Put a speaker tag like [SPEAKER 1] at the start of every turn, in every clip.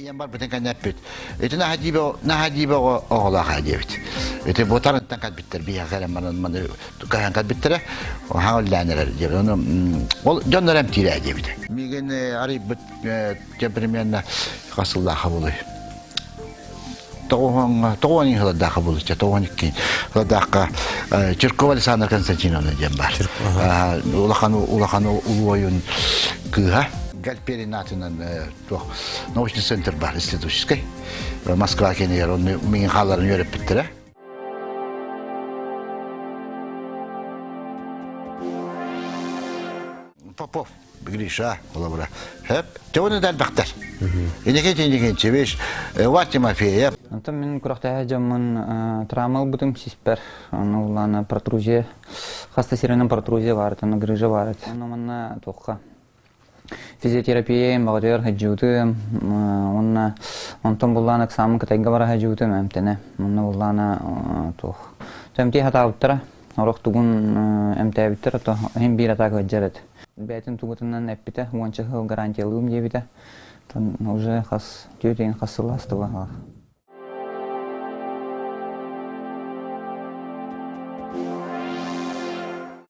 [SPEAKER 1] Ийэм барбытын кэннэ эппит. Ити наһаа дьиибэ наһаа дьиибэ оҕолоох ээ диэбит. Ити бутарыттан кэлбиттэр биһиэхэ кэлэн баран маны каһан кэлбиттэрэ. Хаҥ үллээн эрэр диэбит. Ону ол дьоннор эмтиирэ диэбит. Миигин арыйбыт примерно хас сыллаахха буолуй? Тоҕуһуоҥҥа тоҕуон ыһыладаахха буолучча тоҕуон икки ыһыладаахха Чиркова Александра Константиновна диэн баар. Улахан улахан улуойун кыыһа Гальперин аатынан туох научный центр бар исследовательскай Москва кэнигэр онно миҥин хааларын үөрэппиттэрэ. Попов Гриша холобура. Хөп. Төбөнү да элбэхтэр. Инники Тиникинчевич, Иван Тимофеев.
[SPEAKER 2] Онтон мин күрэхтэһэ дьоммун травма ылбытым сиспэр. Ону улаана протрузия, хаста сиринэн протрузия баар, онно грыжа баар. Онно манна туохха физиотерапия баҕатыгар сылдьыбытым уонна онтон буллаан экзамен Кытайга бара сылдьыбытым эмтэнэ. Онно буллаана туох эмтии сатаабыттара. Орох тугун эмтээбиттэр, ото иһин биир атаак ыалдьар эт. Бэйэтин тугутунан эппитэ, уонча сыл гарантиялыым диэбитэ. Оттон уже хас түөрт хас сыл ааста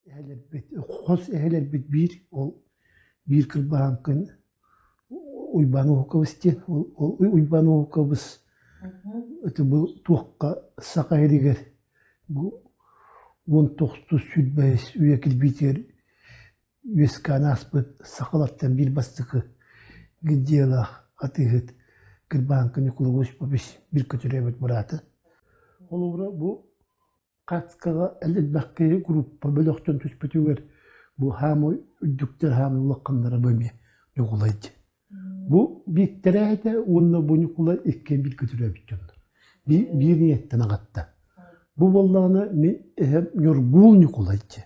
[SPEAKER 3] Эһэлэрбит, хос эһэлэрбит биир, ол биир кырбаһааҥкын Уйбаан Уһукабыс диэн, ол Уйбаан Уһукабыс это бу туохха Саха сиригэр бу 19 сүүрбэһис үйэ кирбиитигэр үөскээн ааспыт сахалартан биир бастакы гильдиялаах атыыһыт Кырбааҥка Ньукулай Осипович бииргэ төрөөбүт быраата. Холобура, бу Хаацкаҕа элбэх киһи группа бөлөхтөн түспүтүгэр бу хаамай үрдүктэр хаамай улаханнара бу эмиэ Ньукулай дии. Бу Бииктэрэ этэ уонна бу Ньукулай иккиэн бииргэ төрөөбүт дьоннор. Биир ийэттэн аҕатта. Бу буоллаҕына мин эһэм Ньургуул Ньукулай дии.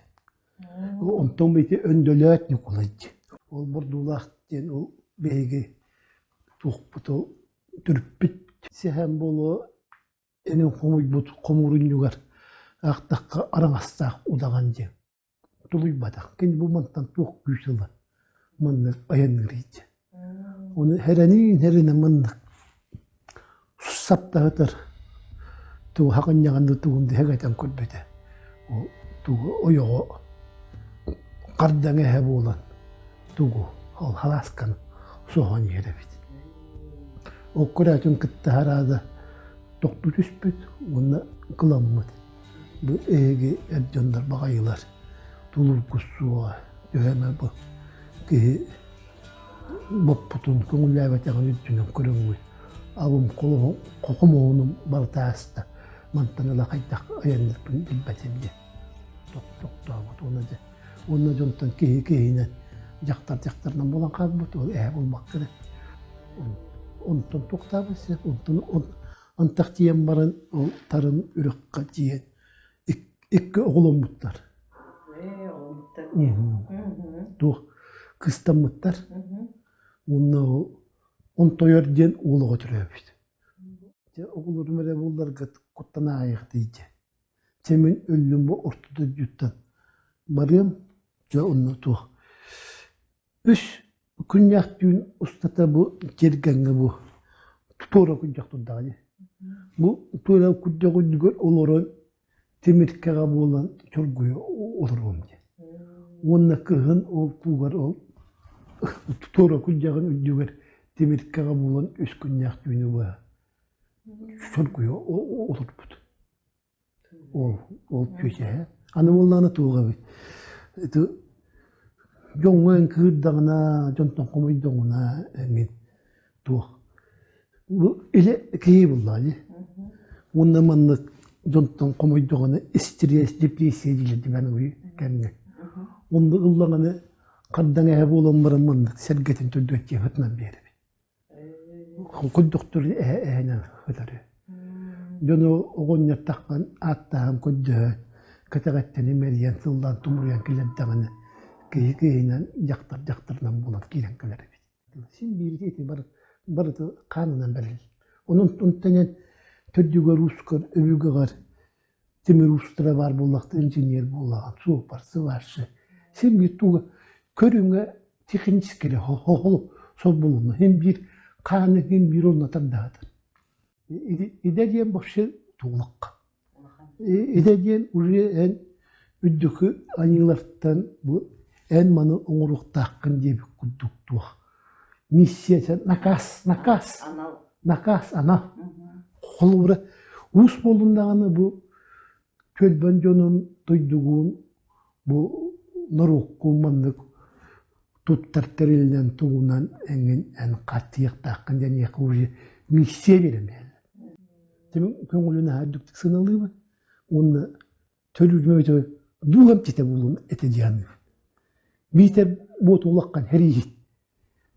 [SPEAKER 3] Онтон бу ити Өндөлөөт Ньукулай дии. Ол Бордуулаах диэн ол биһиги туохпут ол төрүппүт сэһэн буолуо Эҥин хомуйбут хомуурунньугар аахтахха араҥастаах удаҕан диэн тулуйбатах. Кини бу мантан туох күүс ыла маннык айанныырый диэн. Ону хэрэниин-хэринэ маннык саптаһытар тугу хаҕынньаҕын да тугун да хэгэтэн көрбүтэ. Ол тугу ойоҕо хардаҥ эһэ буолан тугу ол халаасканы соһон иһэр эбит. Ол көрөөтүн кытта хараада тохтуу түспүт уонна кыламмыт. Бу эһиги эр дьоннор баҕайылар тулуургут суоҕа төһө эмэ бу киһи боппутун көҥүллээбэтэҕин үрдүнэн көрөҥҥүт абым хомуһунум барыта ааста мантан ыла хайдах айанныырбын билбэтим диэн тохтообут уонна дьэ уонна дьонтон киһи киһинэн дьахтар дьахтарынан буолан хаалбыт ол эһэ буолбакка эрэ онтон туохтаабыт сөп онтон антах тиийэн баран ол тарын үрэххэ тиийэн икки оҕоломмуттар туох кыстаммыттар уонна онтойор диэн уол оҕо төрөөбүт дьэ оҕолорум эрэ буолларгыт куттанаайах дии Чэ мин өллүм бу орто дойдуттан барыам, дьэ онно туох үс күннээх түүн устата бу тиэргэҥҥэ бу туора күрдьэх турдаҕа дии. Бу туора күрдьэх үрдүгэр олорон тимиркэҕэ буолан чоргуйа олоруом диэн. Уонна кыһын ол куугар ол туора күрдьэҕин үрдүгэр тимиркэҕэ буолан үс күннээх түүнү быһа чоргуйа олорбут. Ол ол чүөчэһэ. Аны буоллаҕына туох эбит ити дьоҥҥо кыырдаҕына, дьонтон хомойдоҕуна эҥин туох бу илэ киһи буоллаҕа дии. Уонна маннык дьонтон хомойдоҕуна истириэс, депрессия дииллэр дибэн уйу кэмҥэ. Онно ыллаҕына хардаҥ эһэ буолан баран маннык сэргэтин төрдүөччү сытынан биэрэбит. Курдуктур эһэ эһэнэн ытары. Дьону оҕонньоттахпын ааттаһан көрдөһөн, кэтэҕиттэн имэрийэн, сыллаан тумуруйан кэлэрдэҕинэ, киһи киһинэн, дьахтар дьахтарынан буолан киирэн кэлэр эбит. Син биир ити барыта хаанынан бэриллэр. Онон онтон төрдүгэр уускар, өбүгэҕэр тимир уустара баар буоллахта инженер буоллаҕын, суоппар, сыбаарчы. Син биир туга көрүҥэ технически эрэ солбулунна. Син биир Хааны биир оннотон даһатар. Идэ диэн вообще туолахха. Идэ диэн уже эн үрдүкү айыылартан бу эн маны оҥоруохтааххын диэбит курдук туох. Миссия наказ, наказ, наказ, анал. Холобура, уус буоллун даҕаны бу түөлбэн дьонун дойдугун бу норуоккун маннык туттар тэрилинэн тугунан эҥин эн хаттыахтааххын диэн уже миссия биэрэн биэрэллэр. Тимин көҥүлүн аһа үрдүктүк сыаналыыбын уонна төлүүрүм эбитэ дууһам титэ буолуон этэ диэн Биитэр буоту улаххан хэрииһит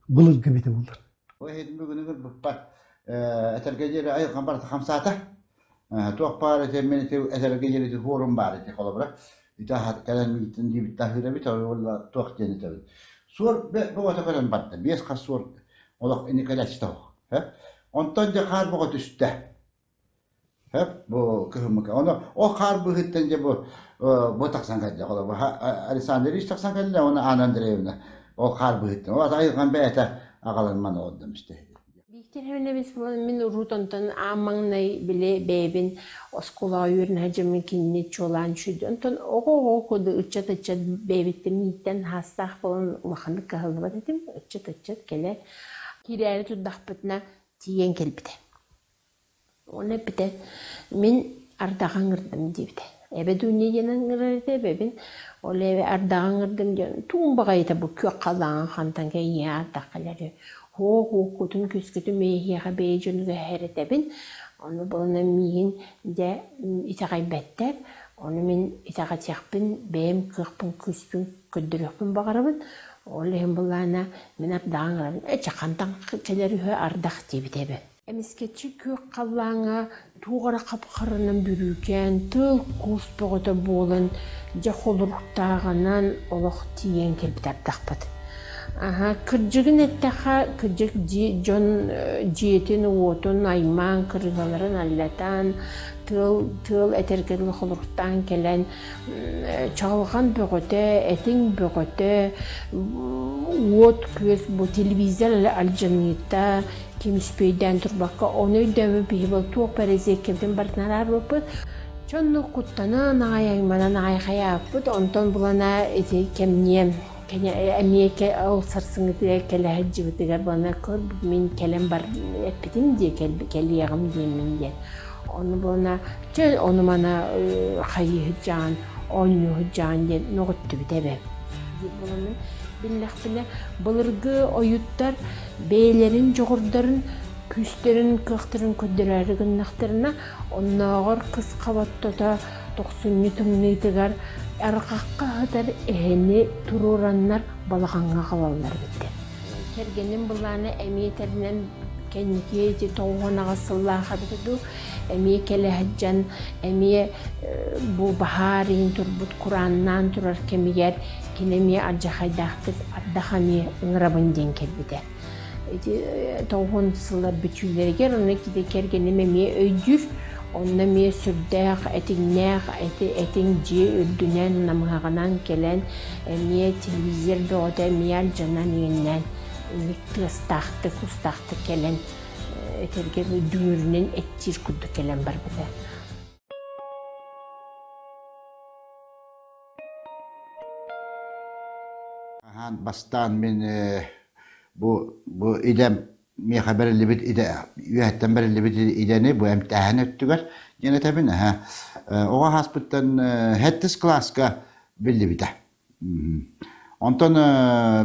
[SPEAKER 3] былыргы эбитэ буоллар.
[SPEAKER 1] Ол иһин бүгүнүгэр быппат этэргэ диэри айылҕам барыта хамсаата. Туох баар ити мин ити этэргэ диэри ити хуорум баар ити холобура. Ити кэлэн миигиттэн диэбит таһыыр эбит, ол туох диэн этэбин. Суор бөҕөтө кэлэн барда, биэс хас суор олох инникэлээччи тоһох. Онтон дьэ хаар бөҕө түстэ. Хөп, бу кыһыммыка. Ону ол хаар быыһыттан дьэ бу бу тахсан кэллэ. Холобур, Александр Ильич тахсан кэллэ, уонна Анна Андреевна ол хаар быыһыттан. Ол айылҕан бэйэтэ аҕалан маны олордом истэ.
[SPEAKER 4] Бииктэр Хэмэнэбис мин урут онтон аан маҥнай били бэйэбин оскуолаҕа үөрэнэ сылдьаммын кинини чуолаан үчүгэй. Онтон оҕо-оҕо курдук ыччат-ыччат бэйэбиттэн мииттэн хаастаах буолан улаханнык кыһаллыбат этим. Ыччат-ыччат кэлэ киирээри турдахпытына тиийэн кэлбитэ. Уонна эппитэ, мин ардаҕы ыҥырдым диэбитэ. Эбэ Дуня диэн ыҥырар этэ эбэбин. Ол эбэ ардаҕы ыҥырдым диэн туун баҕайыта бу күөх халлааҥҥа хантан кэйиэ ардах кэлэр Һуох уоккутун күскүтүн мэйиһиэхэ бэйэ дьонугар эһэрэтэбин. Ону булана миигин дьэ итэҕэйбэттэр. Ону мин итэҕэтиэхпин, бэйэм кыахпын күүспүн көрдөрүөхпүн баҕарабын. Ол иһин былаана мин ардаҕы ыҥырабын. Эчи хантан кэлэр үһү ардах диэбитэ эбэ. Эмискэччи күөх халлааҥҥа туох эрэ хап-харанан бүрүүкээн, тыал-куус бөҕөтө буолан, дьэ холоруктааҕынан олох тиийэн кэлбит ардахпыт. Аһа, кырдьыгын эттэххэ, кырдьык дьон дьиэтин-уотун аймаан, кырыгаларын аллатаан, тыал, тыал этэргэ дылы холоруктаан кэлэн, чаҕылҕан бөҕөтө, этиҥ бөҕөтө, уот-күөс бу телевизор алдьаныыта, ким үспүөйдээн турбакка ону өйдөөммүт биһи был туох бэрэзиэккэбитин барытын араарбыппыт. Чонно куттанан аҕай айманан аҕай хайааппыт, онтон булана ити кэмниэ эмиэ ол сарсыҥҥытыгар кэлэ сылдьыбытыгар булана көр мин кэлэн бар эппитим дии кэлиэҕим диэммин диэн. Ону булана чэ ону мана хайыһыт оонньууһут дьаан диэн мөҕүттүбүт эбэ. Буланы биллэхпинэ былыргы ойуттар бэйэлэрин дьоҕурдарын, күүстэрин, кыахтарын көрдөрөөрү гыннахтарына, оннооҕор кыс хоботтото тохсунньу тымныытыгар арҕахха сытар эһэни туруораннар балаҕаҥҥа аҕалаллар эбит. Кэргэним былаана эмиэ тэринэн кэнники ити 98 сыллаах эбитэ дуу, эмиэ кэлэ сылдьан, эмиэ бу баһаар иһин турбут курааннаан турар кэмигэр кини эмиэ алдьархайдаахтык ардах эмиэ ыҥырабын диэн кэлбитэ. Ити тоҕуһун сыллар бүтүүлэригэр онно кини кэргэним эмиэ өйдүүр. Онно эмиэ сүрдээх этиҥнээх эти этиҥ дьиэ үрдүнэн намыһаҕынан кэлэн эмиэ телевизор бөҕөтө эмиэ алдьанан иҥиннээн инник тыастаахтык устаахтык кэлэн этэргэ дүҥүрүнэн эттиир курдук кэлэн барбыта.
[SPEAKER 1] Аһаан бастаан мин бу бу идэм миэхэ бэриллибит идэ үөһэттэн бэриллибит идэни бу эмтээһин өттүгэр диэн этэбин аһа оҕо ааспыттан сэттис кылааска биллибитэ Онтон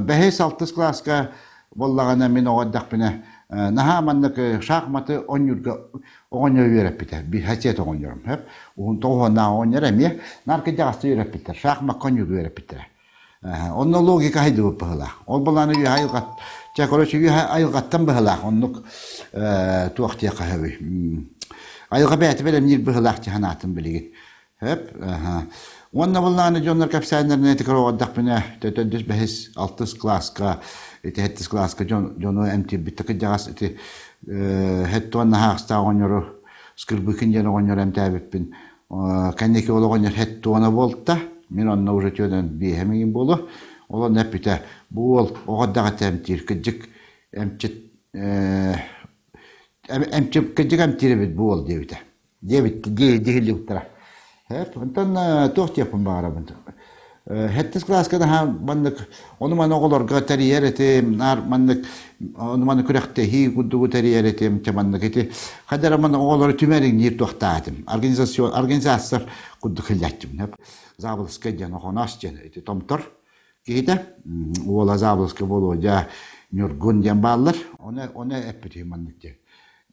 [SPEAKER 1] бэһис, алтыс кылааска буоллаҕына мин оҕо эрдэхпинэ наһаа маннык шахматы оонньуурга оҕонньор үөрэппитэ. Хасиэт оҕонньорум. Уһун тоҕуһуоннаах оҕонньор эмиэ наар кырдьаҕастыы үөрэппиттэр. Шахмакка оонньуурга үөрэппиттэрэ. Онно логика хайдыбыт быһыылаах. Ол былааны үөһэ айылҕат, чэ, короче, үөһэ айылҕаттан быһыылаах. Оннук туох диэххэ сөбүй. Айылҕа бэйэтэ бэлэмниир быһыылаах дии санаатым билигин. Хөп, аха. Уонна буллаҕына дьоннор кэпсээннэринэ ити кыра төрдүс, бэһис, алтыс кылааска, ити сэттис кылааска дьон, дьону эмтиирбит кырдьаҕас ити хэт уонна хаахстаах оҕонньору Скырбыкин диэн оҕонньору эмтээбиппин. Кэнники ол оҕонньор хэт туона буолта. Мин онно уже түөнэн биэһэ миҥин буолуо. Ол онно эппитэ, бу уол оҕо эрдэҕиттэн эмтиир, кырдьык эмчит. Кырдьык эмтиир эбит бу уол диэбитэ. Диэбит диһиллибиттэрэ. Онтон туох диэхпин баҕарабын. Сэттис кылааска наһаа маннык ону-маны оҕолорго тэрийэр этим, наар маннык ону-маны күрэхтэһии курдугу тэрийэр этим, чэ маннык ити хайда эрэ маннык оҕолору түмэр иҥниир туохтаах этим. Организацион организация курдук иһиллээччибин. Заболоцкай диэн Охоноос диэн ити Томтор киһитэ уола Заболоцкай Володя Ньургун диэн бааллар. Ону ону эппитим маннык диэн.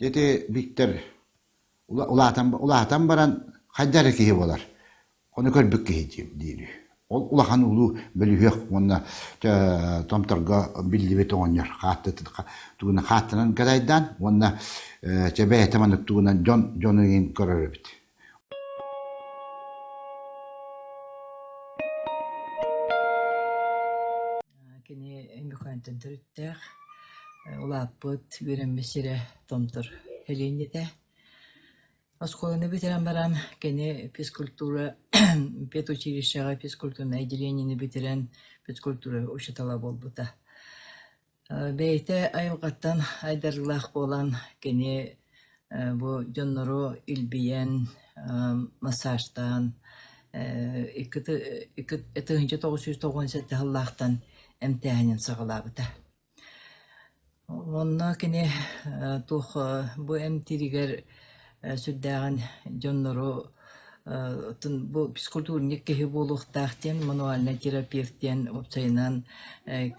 [SPEAKER 1] Ити Виктор улаатан улаатан баран хайда эрэ киһи буолар. Ону көрбүт киһи диир. Ол улахан улуу бөлүһүөк уонна Томторго биллибит оҕонньор тугунан хааттынан гадайдаан уонна чэ бэйэтэ маннык тугунан дьон дьону иин көрөр эбит.
[SPEAKER 5] Кини Өймөкөөнтөн төрүттээх, улааппыт, үөрэммит сирэ Томтор сэлиэнньэтэ. Оскуоланы бүтэрэн баран кини физкультура педучилищеҕа физкультурнай отделениены бүтэрэн физкультура учуутала буолбута. Бэйэтэ айылҕаттан айдарыылаах буолан кини бу дьоннору илбийэн, массажтаан 1997 сыллаахтан эмтээһинин саҕалаабыта. Онно кини туох бу эмтииригэр сүрдээҕин дьоннору бу физкультурник киһи буолуохтаах диэн мануальнай терапевт диэн уопсайынан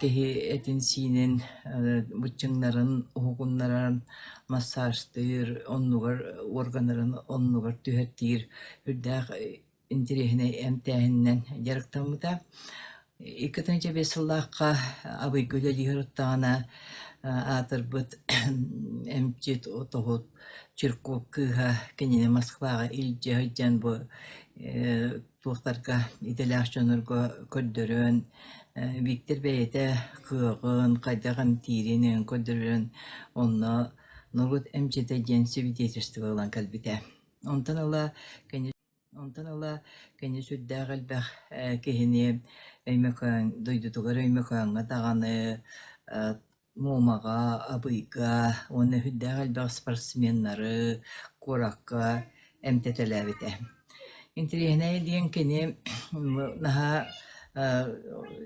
[SPEAKER 5] киһи этин-сиинин быччыҥнарын уһугуннаран массажтыыр оннугар органнарын оннугар түһэртиир үрдээх интэриэһинэй эмтээһининэн дьарыктаммыта. 2005 сыллаахха Абыйга үлэлии сырыттаҕына аатырбыт эмчит отоһут Чирков кыыһа кинини Москваҕа илдьэ сылдьан бу туохтарга идэлээх дьоннорго көрдөрөн Виктор бэйэтэ кыаҕын, хайдах эмтиирин көрдөрөн онно норуот эмчитэ диэн свидетельство ылан кэлбитэ. Онтон ыла кини Онтон ыла кини сүрдээх элбэх киһини Өймөкөөн дойдутугар Өймөкөөҥҥө даҕаны, Муомаҕа, Абыйга уонна сүрдээх элбэх спортсменнары куоракка эмтэтэлээбитэ. Интэриэһинэй диэн кини наһаа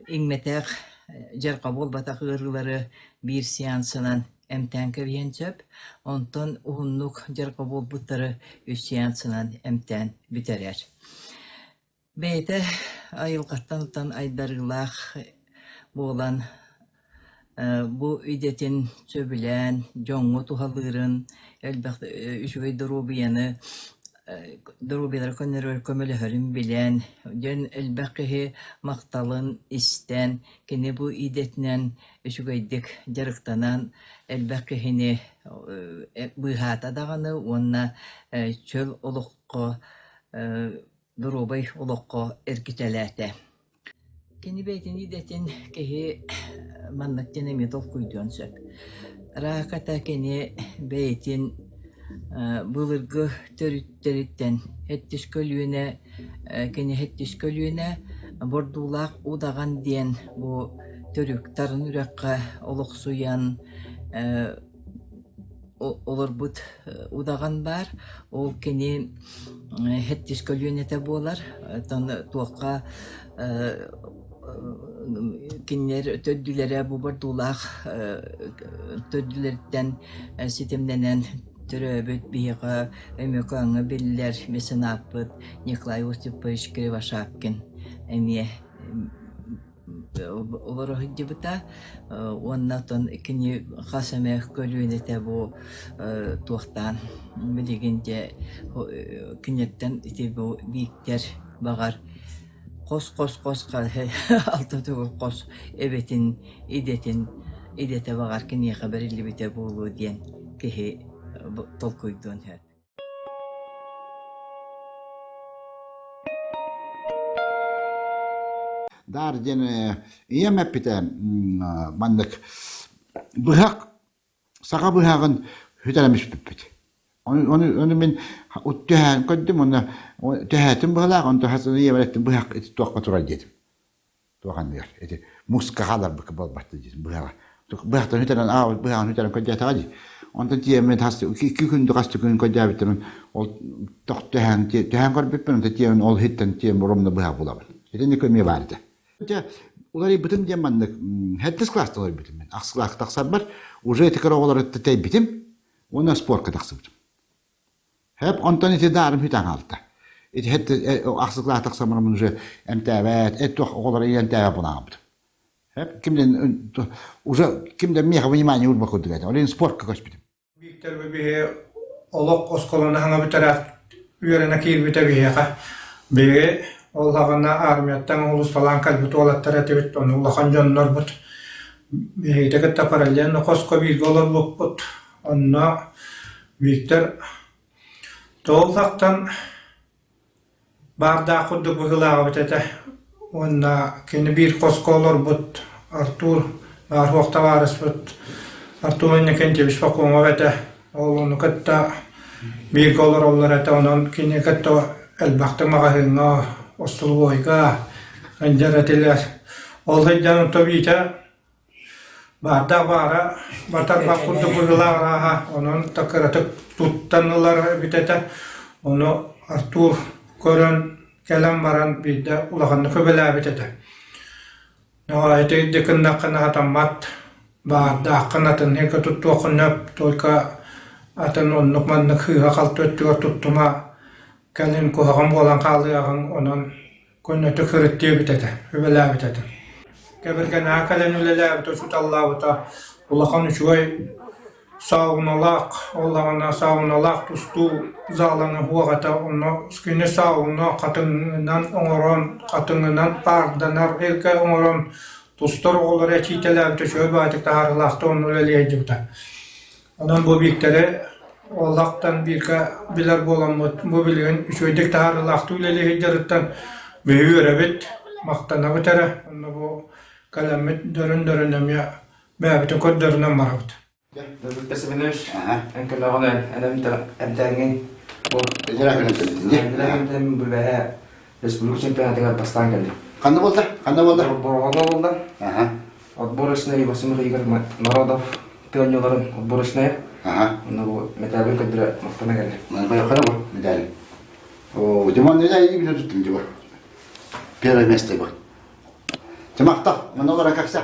[SPEAKER 5] иҥмэтэх, дьарҕа буолбатах ыарыылары биир сеансынан эмтээн кэбиһиэн сөп, онтон уһуннук дьарҕа буолбуттары үс сеансынан эмтээн бүтэрэр. Бэйэтэ айылҕаттан утан айдарыылаах буолан бу идэтин сөбүлээн, дьоҥҥо туһалыырын, элбэх үчүгэй доруобуйаны доруобуйалара көннөрөр көмөлөһөрүн билэн, дьон элбэх киһи махталын истэн, кини бу идэтинэн үчүгэйдик дьарыктанан элбэх киһини быыһаата даҕаны уонна чөл олоххо доруобай олоххо эргитэлээтэ. Кини бэйэтин идэтин киһи маннык диэн эмиэ толкуйдуон сөп. Рааката кини бэйэтин былыргы төрүттэриттэн сэттис көлүөнэ кини сэттис көлүөнэ Бордуулаах удаҕан диэн бу төрүктарын үрэххэ олохсуйан олорбут удаҕан баар. Ол кини сэттис көлүөнэтэ буолар. Оттон туохха кинилэр төрдүлэрэ бу Бордуулаах төрдүлэриттэн ситимнэнэн төрөөбүт биһиэхэ Өймөкөөҥҥө биллэр меценаппыт Николай Осипович Кривошапкин эмиэ олоро сылдьыбыта уонна оттон кини хас эмэ көлүөнэтэ бу туохтаан билигин дьэ киниттэн ити бу Бииктэр баҕар хос-хос-хос алта төгүл хос эбэтин идэтин идэтэ баҕар киниэхэ бэриллибитэ буолуо диэн киһи толкуйдуон сөп.
[SPEAKER 1] Даар диэн ийэм эппитэ маннык быһах саха быһаҕын сүтэрэн испиппит. Ону, ону, ону мин түһээн көрдүм уонна түһээтим быһалаах, онтон хасыны ийэбэр эттим быһах ити туохха турар диэтим. Туох анныгар ити муска хааларбыкка буолбатта диэтим быһаҕа. Быһахтан үтэрэн аабыт быһаҕын үтэрэн көрдөөтөҕө дии. Онтон тиэммин хас икки күн хас күн көрдөөбүттэрин ол тохтөһөн төһөн көрбүппүн онтон тиэмин ол иһиттэн тиэм ровно быһах булабын. Итинник эмиэ баар этэ. Дьэ, уларыйбытым диэн маннык сэттис класста уларыйбытым мен. Ахсыс класска тахсарбар уже ити кыра оҕолору тэйбитим уонна спортка тахсыбытым. Хэп онтон ити даарым хүтэн хаалта. Ити ахсыс класс тахсаммын уже эмтээбэт, эт туох оҕолоро эмтээбэт бунаабытым. Хэп кимден уже кимден миэхэ внимание урба курдук этэ. Ол спортка көспүтүм.
[SPEAKER 6] Бииктэр биһи олох оскуоланы хаҥа бүтэрээт үөрэнэ киирбитэ биһиэхэ. Биһиги ол саҕана армияттан улуусталаан кэлбит уолаттар этибит, ону улахан дьоннорбут. Биһигити кытта параллельно хоско бииргэ олорбуппут. Онно Виктор тоҕо сахтан Баардаах курдук быһыылаах этэ уонна кини биир хоско олорбут Артур баар-суох табаарыспыт Артур Иннокентьевич Пахомов этэ. Ол ону кытта бииргэ олороллор этэ, онон кини кытта элбэхтик маҕаһыыҥҥа, остолобуойга сылдьар этилэр. Ол сылдьан онто Витя Баардаах баара батарбах курдук быһыылаах арааһа, онон да кыратык туттан ылар эбит этэ. Ону Артур көрөн кэлэн баран биирдэ улаханнык көбөлөөбүт этэ. Ити гыннаххына сатаммат, баардааххын атыннык туттуоххун сөп, только атын оннук-маннык сыыһа-халты өттүгэр туттума, кэлин куһаҕан буолан хаалыаҕыҥ, онон Көннөтүк сырыттыыбыт этэ, үлэлээбит этэ. Кэбиргэнэҕэ кэлэн үлэлээбитэ, учууталлаабыта улахан үчүгэй сауналаах, ол даҕаны сауналаах тустуу заланы уох этэ, онно кини сауна хатыҥынан оҥорон, хатыҥынан паарданар эргэ оҥорон тустар оҕолору этиитэлээбитэ үчүгэй баҕайытык таһаарыылаахтык онно үлэлии сылдьыбыта. Онон бу Бииктэри олохтон бииргэ билэр буоламмыт, бу билигин үчүгэйдик таһаарыылаахтык үлэлии сылдьарыттан биһиги үөрэбит, махтанабыт эрэ. Онно бу кэлэммит дөрүн-дөрүн эмиэ бэйэбитин көрдөрүнэн барабыт.
[SPEAKER 7] Виктор Семенович, эн көмөҕүнэн эмтээҥҥин бу бэһэ республика чемпионатыгар бастаан кэллим.
[SPEAKER 1] Ханна буолла? Ханна буолла?
[SPEAKER 7] Борҕоҕо буолла. Отборочный восьмых игр народов тыанньаларын отборочная. Онно бу мэтээлин көрдөрө махтана кэллим.
[SPEAKER 1] Маны бу медаль. О, Димон медаль именно туттум дибо. Первое место бу. Тимахта, мана как вся.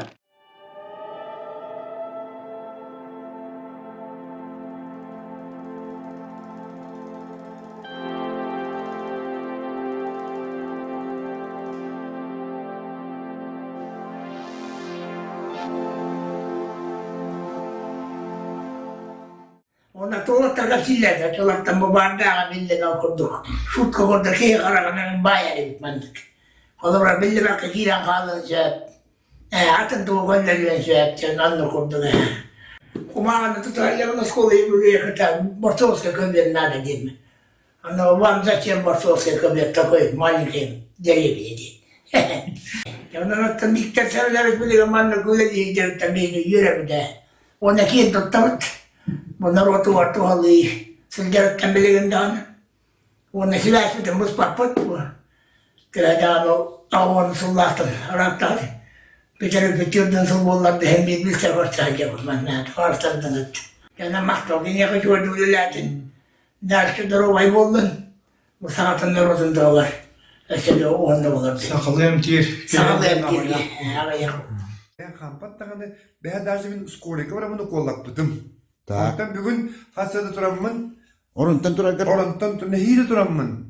[SPEAKER 8] Уонна туолаттарга силлээтэ, тулаттан бу баардааҕа биллэн ол курдук шутка курдук киһи хараҕынан баайар эбит маннык. Холобура биллибэккэ киирэн хаалыан сөп, ээ атын тугу көннөрүөн сөп диэн оннук курдук ээ. Кумааҕыны тутуһалларын оскуола юбилейката борцовскай көмүөл наада диэммин. Оно вам зачем борцовская көмүөл такой маленький деревне диэн. Онон оттон Виктор Савельевич билигин маннык үлэлиир дьарыктан биһиги үөрэбит ээ. Уонна киэн туттабыт. Бу норуотугар туһалыы сылдьарыттан билигин даҕаны. Уонна сибээспитин быспаппыт. Төһө даҕаны 90 сыллаахтан ырааттаҕыт. Бүтэрбит төрдүн сыл буоллар дэһэн биир билсэ көрсө сылдьабыт манна табаарыстарбыныт. Дьоно махтал киниэхэ үчүгэйдик үлэлээтин. Дальше доруобай буоллун. Бу саҥатын норуотун туһугар өссө да уһун да буолар.
[SPEAKER 6] Сахалыы эмтиир.
[SPEAKER 8] Сахалыы эмтиир аҕыйах.
[SPEAKER 9] Хампат даҕаны бэһэ даже мин скорыйга бараммын укуоллаппытым. Онтон бүгүн хас да тураммын
[SPEAKER 1] Орунтан тураргар
[SPEAKER 9] Оронтон нэһиилэ тураммын.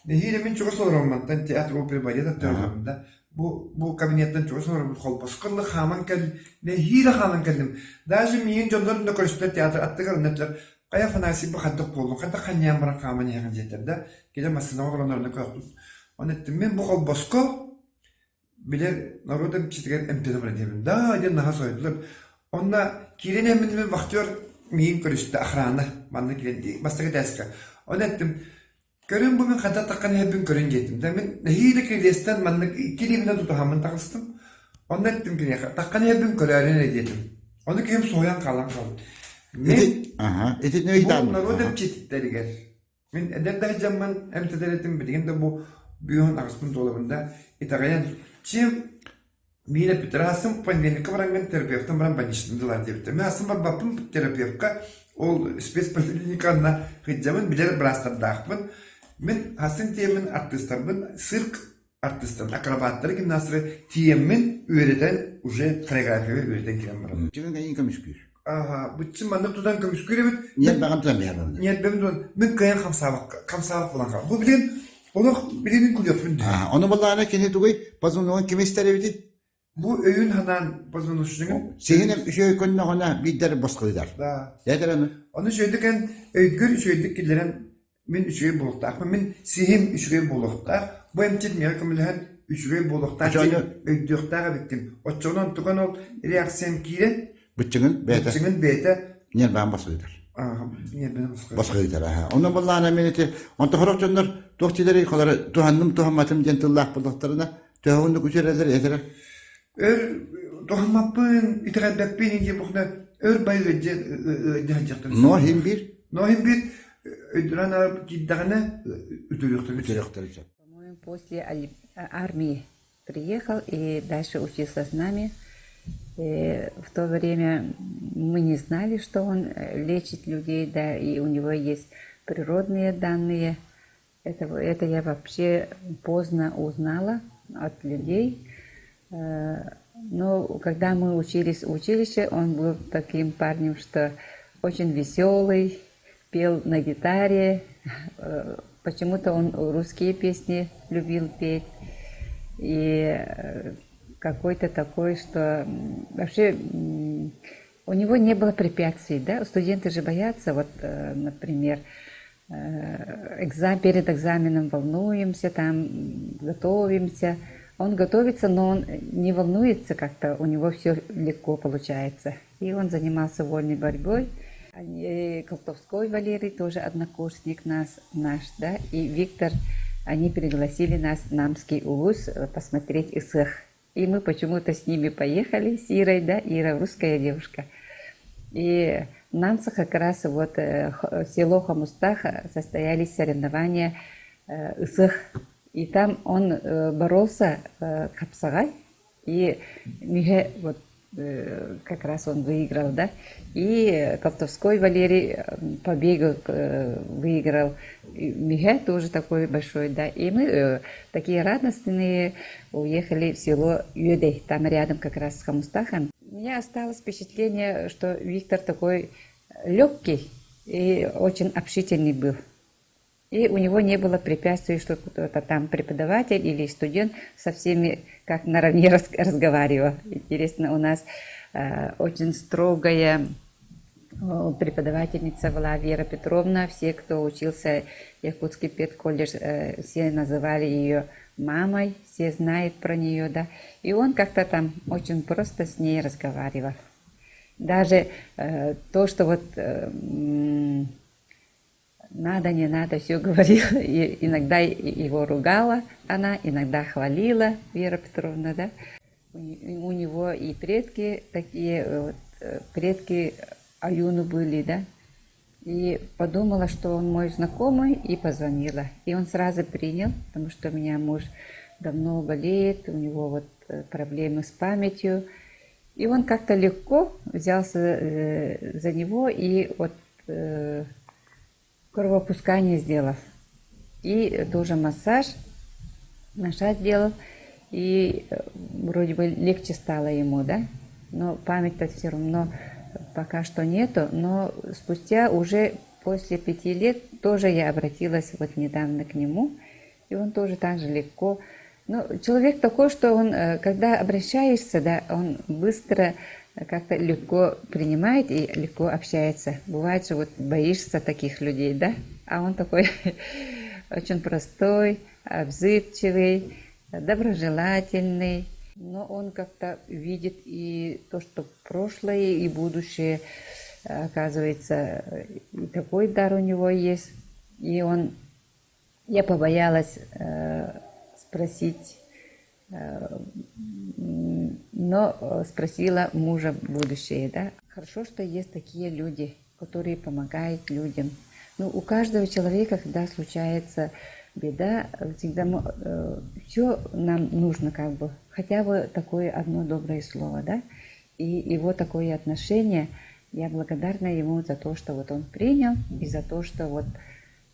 [SPEAKER 9] Нэһиилэ мин чугас олороммун мантан театр оперы балет аттыгар да бу бу кабинеттан чугас олороммун холбоско ылла хааман кэл нэһиилэ хааман кэллим. Даже миигин дьоннор да көрүстүлэр театр аттыгар онно Хайа Афанасий бу хайдах буоллуҥ, хайдах ханньаан баран хааман иһэҕин диэтэр да, кэлэн массыынаҕа олорон онно көрдүм. Ону эттим, мин бу холбоско билэр норуот эмчитигэр эмтэнэ баран иһэбин. Да диэн наһаа соһуйдулар. Онно киирэн иһэммин мин вахтер миигин көрүстэ, охрана манна киирэн бастакы этээскэ. Ону эттим, Көрүн бу мин хайдах таххан иһэрбин көрүн диэтим да мин нэһиилэ кирилиэстэн маннык икки илиибинэн тутуһаммын таҕыстым. Онно эттим киниэхэ таххан иһэрбин көрөөрүн эрэ диэтим. Ону киһим соһуйан хаалан хаалбыт. Мин
[SPEAKER 1] Ити
[SPEAKER 9] бу норуот эмчиттэригэр мин эдэр да сылдьаммын эмтэтэр этим билигин да бу бүөһүн аҕыспын туолабын да итэҕэйэн чем. Миин эппиттэр, аассым понедельникка бараҥҥын терапевтан баран больничный дылар диэбиттэр. Мин аассым барбаппын терапевка, ол спецполиклиниканна сылдьабын, билэр быраастардаахпын. Мин аассым тиэммин артыыстарбын цирк артыыстарын, акробаттары, гимнастеры тиийэммин үөрэтэн уже хореографияҕа үөрэтэн кэлэн барабын.
[SPEAKER 1] Чыгын кэйин көмүскүүр.
[SPEAKER 9] Ааха, быччын маннык тутан көмүскүүр эбит.
[SPEAKER 1] Ньиэрбэҕин тутан биһэр онно.
[SPEAKER 9] Ньиэрбэбин тутан, мин кыайан хамсаабакка, хамсаабат буолан хаалла. Бу билигин олох билигин күлүөхпүн дии.
[SPEAKER 1] Ону буллаҕына кини тугуй, позвоногун ким истэр эбитий?
[SPEAKER 9] Бу өйүн ханаан позвоночнигын
[SPEAKER 1] Сиһин үчүгэй көннөҕүнэ биирдэр босхойдар.
[SPEAKER 9] Да.
[SPEAKER 1] Этэр аны.
[SPEAKER 9] Ону үчүгэйдик эн өйгөр үчүгэйдик киллэрэн мин үчүгэй буолуохтаахпын, мин сиһим үчүгэй буолуохтаах, бу эмчит миэхэ көмөлөһөн үчүгэй буолуохтаах диэн өйдүөхтээх эбиккин. Оччоҕуна онтукан ол реакциям киирэн
[SPEAKER 1] быччыҥын бэйэтэ
[SPEAKER 9] быччыҥын бэйэтэ
[SPEAKER 1] ньиэрбэҕин босхойдар.
[SPEAKER 9] Ньиэрбэни босхойдар.
[SPEAKER 1] Босхойдар аха. Онон буоллаҕына мин ити онто сорох дьоннор туох диилэрий холоро туһанным туһамматым диэн тыллаах буоллахтарына төһө уһуннук үтүөрэллэр этэрэ.
[SPEAKER 9] Өр туһаммаппын, итэҕэйбэппин диэн бухна өр бай ыалдьа ыалдьа сылдьахтар.
[SPEAKER 1] Но иһин биир.
[SPEAKER 9] Но иһин биир өйдөрөн киирдэҕинэ үтүрүөхтэрин
[SPEAKER 1] үтүрүөхтэрин сөп.
[SPEAKER 10] По-моему, после армии приехал и дальше учился с нами. В то время мы не знали, что он лечит людей, да, и у него есть природные данные. Это я вообще поздно узнала от людей. Но когда мы учились в училище, он был таким парнем, что очень веселый, пел на гитаре. Почему-то он русские песни любил петь. И какой-то такой, что вообще у него не было препятствий, да? Студенты же боятся, вот, например, экзамен, перед экзаменом волнуемся, там готовимся. Он готовится, но он не волнуется как-то, у него все легко получается. И он занимался вольной борьбой. Колтовской Валерий тоже однокурсник нас, наш, да, и Виктор, они пригласили нас в Намский улус посмотреть ИСЭХ. И мы почему-то с ними поехали, с Ирой, да, Ира русская девушка. И в Намцах как раз вот село Хомустах состоялись соревнования ИСЭХ. И там он боролся Хапсагай, и Михе вот как раз он выиграл, да. И Колтовской Валерий по бегу выиграл. Михе тоже такой большой, да. И мы такие радостные уехали в село Юдей, там рядом как раз с Хомустахом. У меня осталось впечатление, что Виктор такой легкий и очень общительный был. И у него не было препятствий, что кто-то там преподаватель или студент со всеми как наравне разговаривал. Интересно, у нас очень строгая преподавательница была Вера Петровна. Все, кто учился в Якутский педколледж, все называли ее мамой, все знают про нее, да. И он как-то там очень просто с ней разговаривал. Даже то, что вот надо, не надо, все говорила. И иногда его ругала она, иногда хвалила Вера Петровна, да. У него и предки такие, вот, предки Аюну были, да. И подумала, что он мой знакомый, и позвонила. И он сразу принял, потому что у меня муж давно болеет, у него вот проблемы с памятью. И он как-то легко взялся за него и вот кровопускание сделал. И тоже массаж, массаж делал. И вроде бы легче стало ему, да? Но память-то все равно пока что нету. Но спустя уже после 5 лет тоже я обратилась вот недавно к нему. И он тоже так же легко. Ну, человек такой, что он, когда обращаешься, да, он быстро как-то легко принимает и легко общается. Бывает же, вот боишься таких людей, да? А он такой очень простой, отзывчивый, доброжелательный. Но он как-то видит и то, что прошлое, и будущее, оказывается, и такой дар у него есть. И он... Я побоялась спросить, но спросила мужа будущее, да. Хорошо, что есть такие люди, которые помогают людям. Ну, у каждого человека, когда случается беда, всегда все нам нужно как бы. хотя бы такое одно доброе слово, да, и его такое отношение, я благодарна ему за то, что вот он принял, и за то, что вот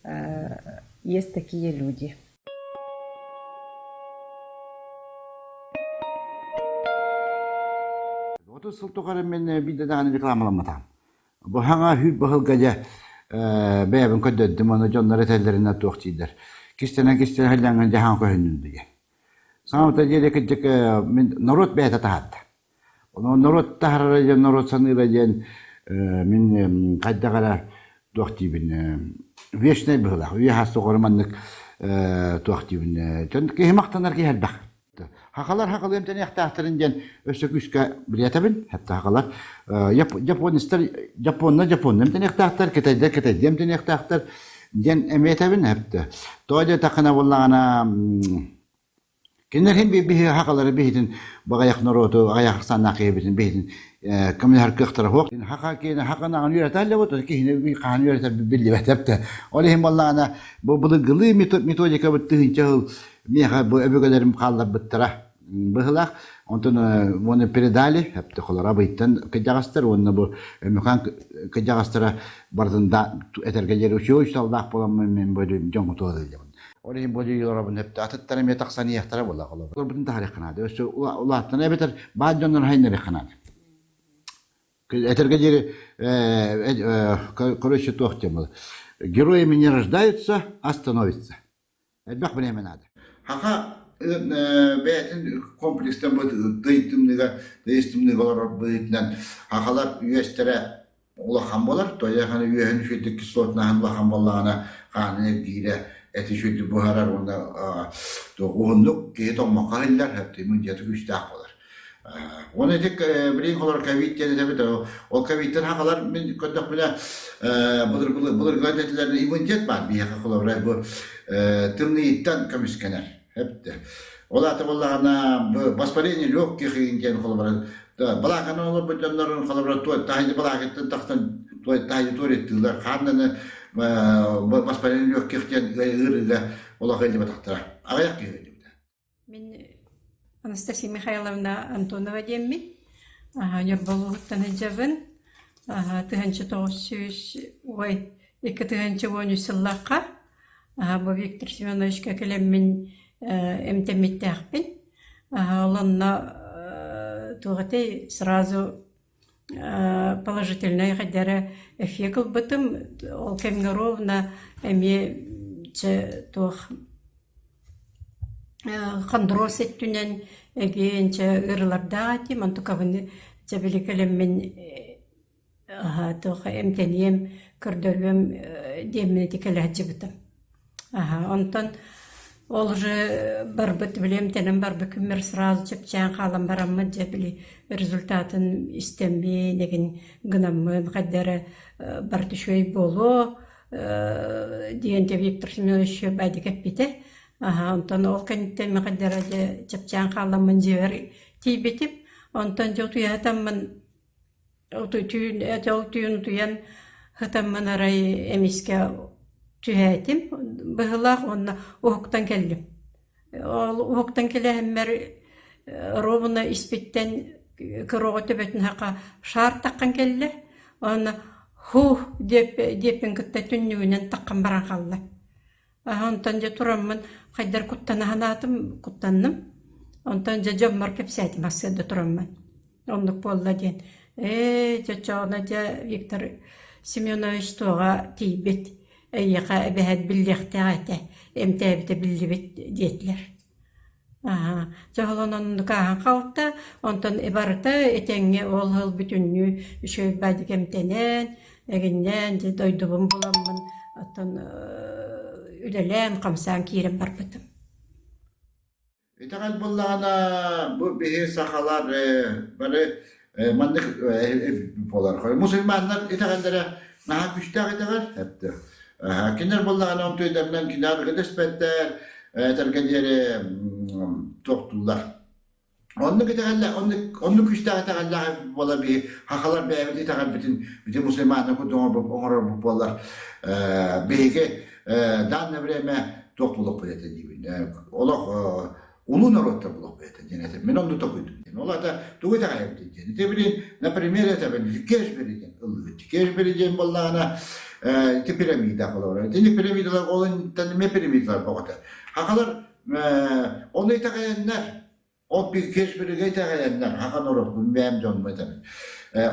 [SPEAKER 10] э, есть такие люди.
[SPEAKER 1] 30 сыл тухары мин биирдэ даҕаны рекламаламматаҕым. Бу хаҥа сүүр баһылга дьэ бэйэбин көрдөрдүм, ону дьоннор этэллэринэн туох дииллэр. Кистэнэн-кистэнэн сылдьаҥҥын дьаһаан көһүннүм диye. Саҥа диэри кырдьык мин норуот бэйэтэ таһаарда. Ону норуот таһаарара диэн, норуот саныыра диэн мин хайдах эрэ туох диибин вечнай быһыылаах. Үйэ хас тухары маннык туох диибин киһи махтанар киһи элбэх. Хахалар хахалы эмтэниэхтээхтэрин диэн өссө күүскэ билиэтэбин. Хатта хахалар японецтар японна японна эмтэниэхтээхтэр, китайдар китайдыы эмтэниэхтээхтэр диэн эмиэ этэбин. Хатта тоҕо диэтэххинэ буоллаҕына кинилэр иһин биһи хахалары биһитин баҕайах норуоту аҕыйах ахсааннаах киһибитин биһитин көмөлөһөр кыахтара суох. Хаха киһини хаханаҕын үөрэтэллэ бу киһини хаһан үөрэтэр биллибэтэр да. Ол иһин буоллаҕына бу былыргылыы методикабыт тыһыынча сыл Миэхэ бу өбүгэлэрим хаалларбыттара быһылаах. Онтон уонна передали, холоро абыйтан кыдьаҕастар уонна бу Өмүкаан кыдьаҕастара барытын да этэргэ диэри үчүгэй учууталлаах буоламмын мин бу дьоҥҥо тула сылдьабын. Ол иһин бу дьиэлэрбин өптө атыттар эмиэ тахсан иһиэхтэрэ буолла холобур. Олорбутун таһаарыахха наада. Өссө улааттан эбэтэр баар дьоннор хайыннарыахха наада. Этэргэ диэри короче туох диэн буолар. Героями не рождаются, а становятся. Элбэх бириэмэ наада. Хаха бэйэтин комплекстан тый тымныыга тыйыс тымныыга олорор быһыытынан хахалар үөстэрэ улахан буолар. Тоойоханы үөһүн үчүгэйдик кислотнаһын улахан буоллаҕына хаанын эргиирэ эти үчүгэйдик буһарар уонна уһуннук киһи тоҥмокко иһиллэр, иммунитета күүстээх буолар. Уонна ити билигин холор ковид диэн этэбит, ол ковидтан хахалар мин көрдөхпүнэ былыргылар этилэр иммунитет баар биһиэхэ холобура бу тымныйыттан көмүскэнэр. Эптэ. Ол аата буоллаҕына воспаление легких диэн холобура балааканан олорбут дьоннорун холобура таһыйды балаакаттан тахсан таһыйды туалеттыылар хааннаны воспаление легких диэн ыарыыга олох ыалдьыбатахтара. Аҕыйах киһи ыалдьыбыта.
[SPEAKER 11] Мин Анастасия Михайловна Антонова диэммин. Ньурба улууһуттан сылдьабын. 1900 ой 2013 сыллаахха бу Виктор Семеновичка кэлэммин эмтэммиттээхпин. Ол онно туох этэй сразу положительнай хайдара эффект ылбытым. Ол кэмҥэ ровно эмиэ чэ туох Хондуруос өттүнэн эбиэн чэ ыарыылардаах этим, онтукабын чэ били кэлэммин туох эмтэниэм, көрдөрүөм диэммин ити кэлэ сылдьыбытым. Онтон ол уже барбыт били эмтэнэн барбыт күммэр сразу чэпчээн хаалан бараммын дьэ били результатын истэммин эгин гынаммын хайда эрэ барыта үчүгэй буолуо диэн дьэ Виктор Семенович Бадик эппитэ. Аһа, онтон ол кэнниттэн мэхэддэрэ дьэ чэпчээн хааламмын дьиэбэр тиийбитим. Онтон дьэ утуйаатаммын түүн ол түүн утуйан сытаммын арай эмискэ түһээтим быһыылаах уонна уһуктан кэллим. Ол уһуктан кэлэһиммэр ровно испиттэн кыра оҕо төбөтүн саха шаар таххан кэллэ уонна һуу диэппин кытта түннүгүнэн таххан баран хаалла. Онтон дьэ тураммын хайдар куттана санаатым, куттанным. Онтон дьэ дьоммор кэпсээтим сарсыарда тураммын. Оннук буолла диэн. Ээ, чочоона дьэ Виктор Семенович туоҕа тиийбит, эйиэхэ эбэһээт биллиэхтээх этэ, эмтээбитэ биллибит диэтилэр. Аа, дьоһолонон оннук ааһан хаалта, онтон барыта этэҥҥэ ол ыал бүтүннүү үчүгэй баайдык эмтэнэн, эгиннээн, дьэ дойдубун буламмын, оттон үлэлээн-хамсаан киирэн барбытым.
[SPEAKER 1] Итэҕэл буоллаҕына, бу биһи сахалар бары маннык буолар. Мусульманнар итэҕэллэрэ наһаа күүстээх итэҕэл. Кинилэр буоллаҕына онтуйдарынан кинилэр дэспэттэр, этэргэ диэри туохтууллар. Оннук итэҕэллээх, оннук, оннук күүстээх итэҕэллээх буолар биһи сахалар бэйэбит итэҕэлбитин бити мусульманнар курдук оҥорорбут буоллар биһиги данное время туох буолуохпут этэ диибин. Олох. Улуу норуоттар булуохпут диэн этим. Мин онну токуйдум диэн. Ол ата тугу итэҕэйэбит диэн. Ити билин, например, этэбин, Кешбери диэн ыллыгыт. Кешбери диэн буоллаҕына, ити пирамида холобура. Итини пирамидалар ол интэн пирамидалар боҕото. Хахалар ону итэҕэйэннэр Ол Кешберигэ итэҕэйэннэр, хахан орохпун бэйэм дьонум этэбин.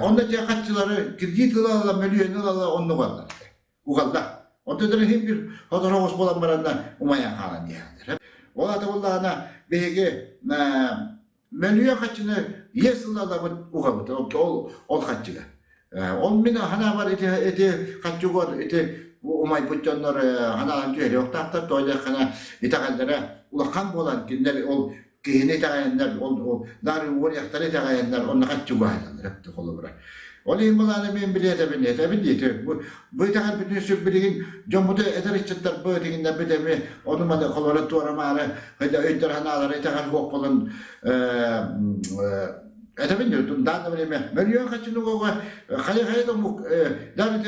[SPEAKER 1] Онно те хаччылары кредит ылалла, мөлүйүөнү ылалла, оннук угаллар этэ. Угаллар. Онтон иһин бир сотору оҕус буолан баранна умайан хаалан диэхтэр. Ол ата буллаҕына биһиги мөлүйүөн хаччыны иэс ылалабыт угабыт ол ол хаччыга. Ол мин ханаабар ити ити хаччыгор ити умайбыт дьоннор ханаан түһэриэхтаахтар тоҕо диэххинэ итэҕэллэрэ улахан буолан кинилэр ол киһини итэҕэйэннэр ол ол дары уоруйахтары итэҕэйэннэр онно хаччыгуһайаллар эбит холобура. Ол иһин былаана мен билиэтэбин этэбин диэти бу бу итэҕэлбитин сүр билигин дьоммуту эдэр ыччаттарбыт иҥиннэрбит эми ону маны холобура туора-маары өйдөр ханаалара итэҕэл суох буолан этэбин в данное время мөлүйүөн хаччынуга хайа-хайа да омук даже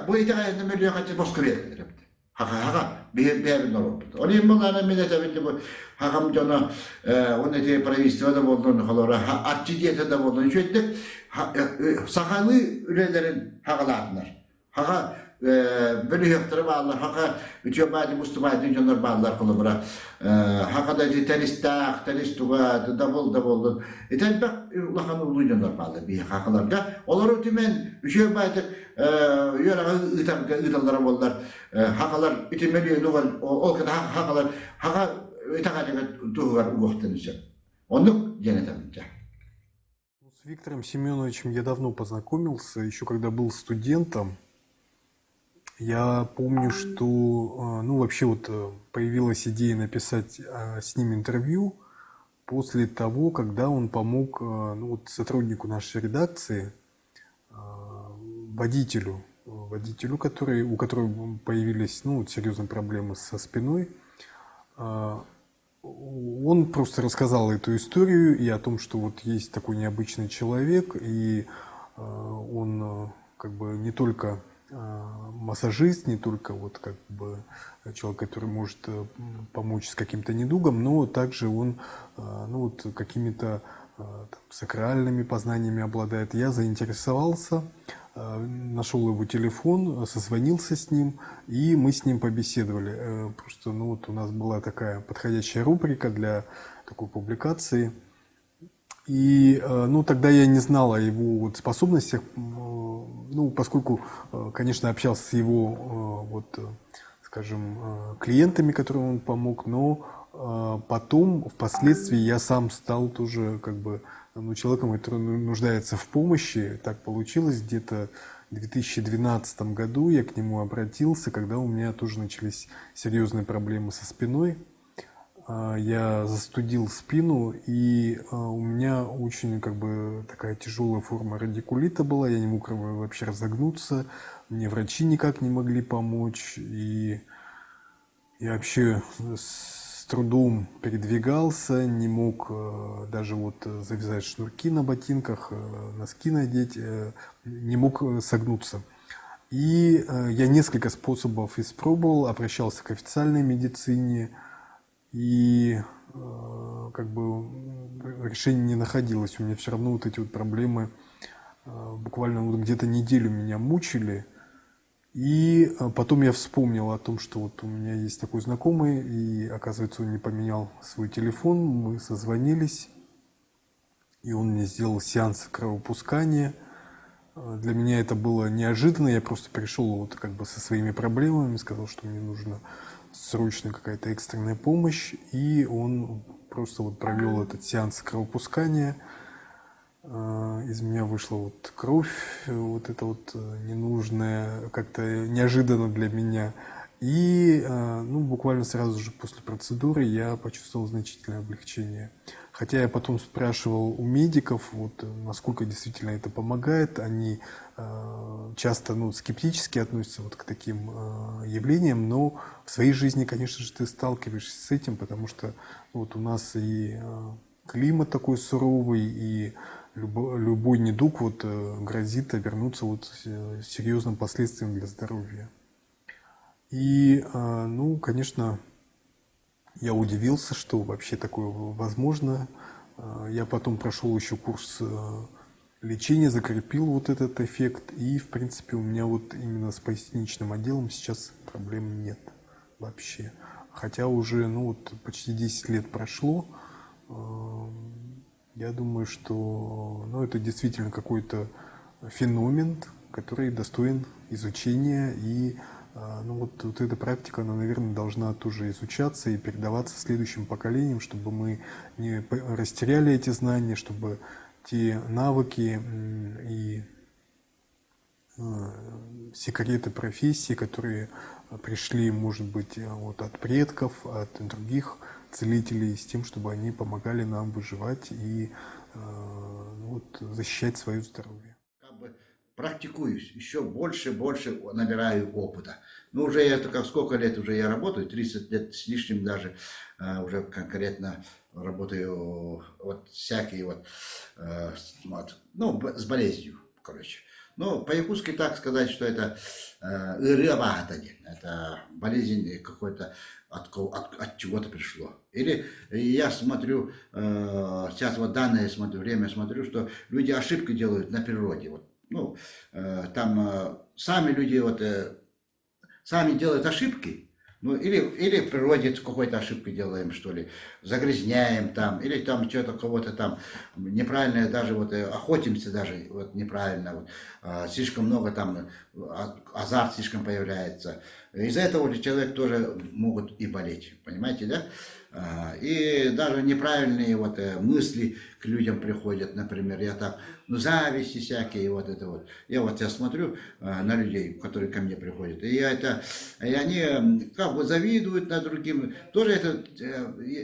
[SPEAKER 1] бу итэҕэйэннэ мөлүйүөн хаччы боско биэрэллэр эбит хаха бэйэбин норуоппут ол иһин былаана мин этэбин бу хахам дьоно уонна ити правительство да буоллун холобура арчы дьиэтэ да буоллун үчүгэйдик сахалыы үлэлэрин хаҕалаатынар Хаха бөлүһүөктэрэ бааллар, хаха үтүө баайды мустубаайдын дьоннор бааллар холобура. Хаха да ити тэристаах, тэрис туга, дабыл да буоллун. Ити элбэх улахан улуу дьоннор бааллар биһи хахаларга. Олору түмэн үчүгэй баайдык үөрэҕи ыытарга ыыталлара буоллар хахалар ити мөлүйүөн ол кыта хахалар хаха итэҕэлигэр туһугар угуохтан сөп. Оннук диэн этэбин дьэ.
[SPEAKER 12] С Виктором Семеновичем я давно познакомился, еще когда был студентом. Я помню, что, ну, вообще вот появилась идея написать с ним интервью после того, когда он помог, ну, вот сотруднику нашей редакции, водителю, водителю, который, у которого появились, ну, вот серьезные проблемы со спиной. Он просто рассказал эту историю и о том, что вот есть такой необычный человек, и он как бы не только массажист, не только вот как бы человек, который может помочь с каким-то недугом, но также он ну вот какими-то там, сакральными познаниями обладает. Я заинтересовался, нашел его телефон, созвонился с ним, и мы с ним побеседовали. Просто ну, вот у нас была такая подходящая рубрика для такой публикации. И ну, тогда я не знал о его вот способностях, ну, поскольку, конечно, общался с его, вот, скажем, клиентами, которым он помог, но потом, впоследствии, я сам стал тоже как бы ну, человеком, который нуждается в помощи. Так получилось, где-то в 2012 году я к нему обратился, когда у меня тоже начались серьезные проблемы со спиной. Я застудил спину, и у меня очень как бы такая тяжелая форма радикулита была, я не мог вообще разогнуться, мне врачи никак не могли помочь, и я вообще с трудом передвигался, не мог даже вот завязать шнурки на ботинках, носки надеть, не мог согнуться. И я несколько способов испробовал, обращался к официальной медицине, и как бы решения не находилось. У меня все равно вот эти вот проблемы буквально вот где-то неделю меня мучили. И потом я вспомнил о том, что вот у меня есть такой знакомый, и оказывается, он не поменял свой телефон, мы созвонились, и он мне сделал сеанс кровопускания. Для меня это было неожиданно, я просто пришел вот как бы со своими проблемами, сказал, что мне нужна срочно какая-то экстренная помощь, и он просто вот провел этот сеанс кровопускания. Из меня вышла вот кровь, вот эта вот ненужная, как-то неожиданно для меня. И ну, буквально сразу же после процедуры я почувствовал значительное облегчение. Хотя я потом спрашивал у медиков, вот, насколько действительно это помогает. Они часто ну, скептически относятся вот к таким явлениям, но в своей жизни, конечно же, ты сталкиваешься с этим, потому что вот у нас и климат такой суровый, и любой недуг вот грозит обернуться вот серьезным последствием для здоровья. И, ну, конечно, Я удивился, что вообще такое возможно. Я потом прошел еще курс лечения, закрепил вот этот эффект. И, в принципе, у меня вот именно с поясничным отделом сейчас проблем нет вообще. Хотя уже, ну, вот почти 10 лет прошло. Я думаю, что ну, это действительно какой-то феномен, который достоин изучения. И ну, вот, вот эта практика, она, наверное, должна тоже изучаться и передаваться следующим поколениям, чтобы мы не растеряли эти знания, чтобы те навыки и секреты профессии, которые пришли, может быть, вот от предков, от других целителей, с тем, чтобы они помогали нам выживать и ну, вот, защищать свое здоровье.
[SPEAKER 1] Как бы практикуюсь, еще больше, больше набираю опыта. Ну, уже я как сколько лет уже я работаю, 30 лет с лишним даже, уже конкретно работаю вот всякие вот, вот ну, с болезнью, короче. Ну, по-якутски так сказать, что это это болезнь какой-то от, от, от чего-то пришло. Или я смотрю, сейчас вот данные смотрю, время смотрю, что люди ошибки делают на природе. Вот, ну, там сами люди вот, сами делают ошибки, ну, или, или в природе какой-то ошибку делаем, что ли, загрязняем там, или там что-то кого-то там неправильно даже вот охотимся даже вот неправильно, вот, слишком много там, азарт слишком появляется. Из-за этого человек тоже могут и болеть, понимаете, да? И даже неправильные вот мысли к людям приходят, например, я так, ну, зависти всякие, вот это вот. Я вот я смотрю на людей, которые ко мне приходят, и я это, и они как бы завидуют над другим. Тоже это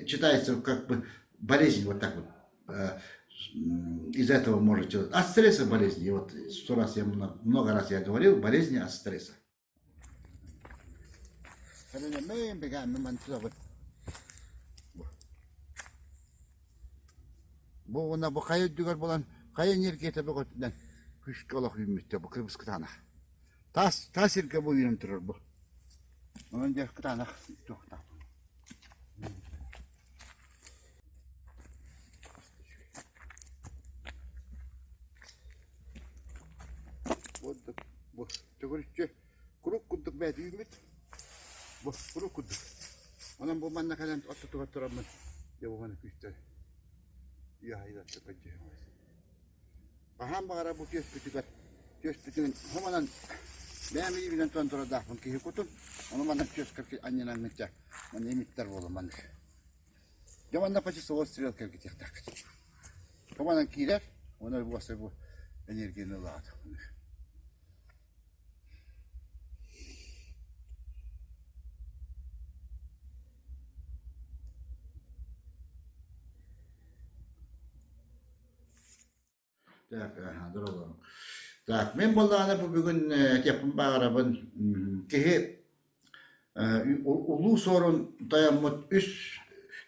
[SPEAKER 1] читается как бы болезнь вот так вот. Из этого может от стресса болезни. Вот сто раз я много, много раз я говорил, болезни от стресса. Бу уонна бу хайа үрдүгэр буолан хайа энергията бөҕөтүнэн күүскэ олох үүммүттэр бу кырбыс кытаанах. Таас таас сиргэ бу үүнэн турар бу. Онон дьэ кытаанах туохтаах. Бу төгүрүччү курук курдук бэйэтэ үүммүт. Бу курук курдук. Онон бу манна кэлэн ортотугар тураммын дьэ бу күүстэр үөһайдатта көрдүһүм. Хаһан баҕарар бу түөспүтүгэр түөспүтүн хомонон бэйэм илиибинэн туон турардаахпын киһи кутун ону манна түөскэр анньынаҥҥычча манна имиттэр буолун маннык. Дьэ манна по часовой стрелка эргитиэхтээххит. Хомонон киирэр, уонна буоса бу энергияны ылаат. Так, дорогом. Так, мен буоллаҕына бу бүгүн этиэхпин баҕарабын киһи улуу суорун тойоммут үс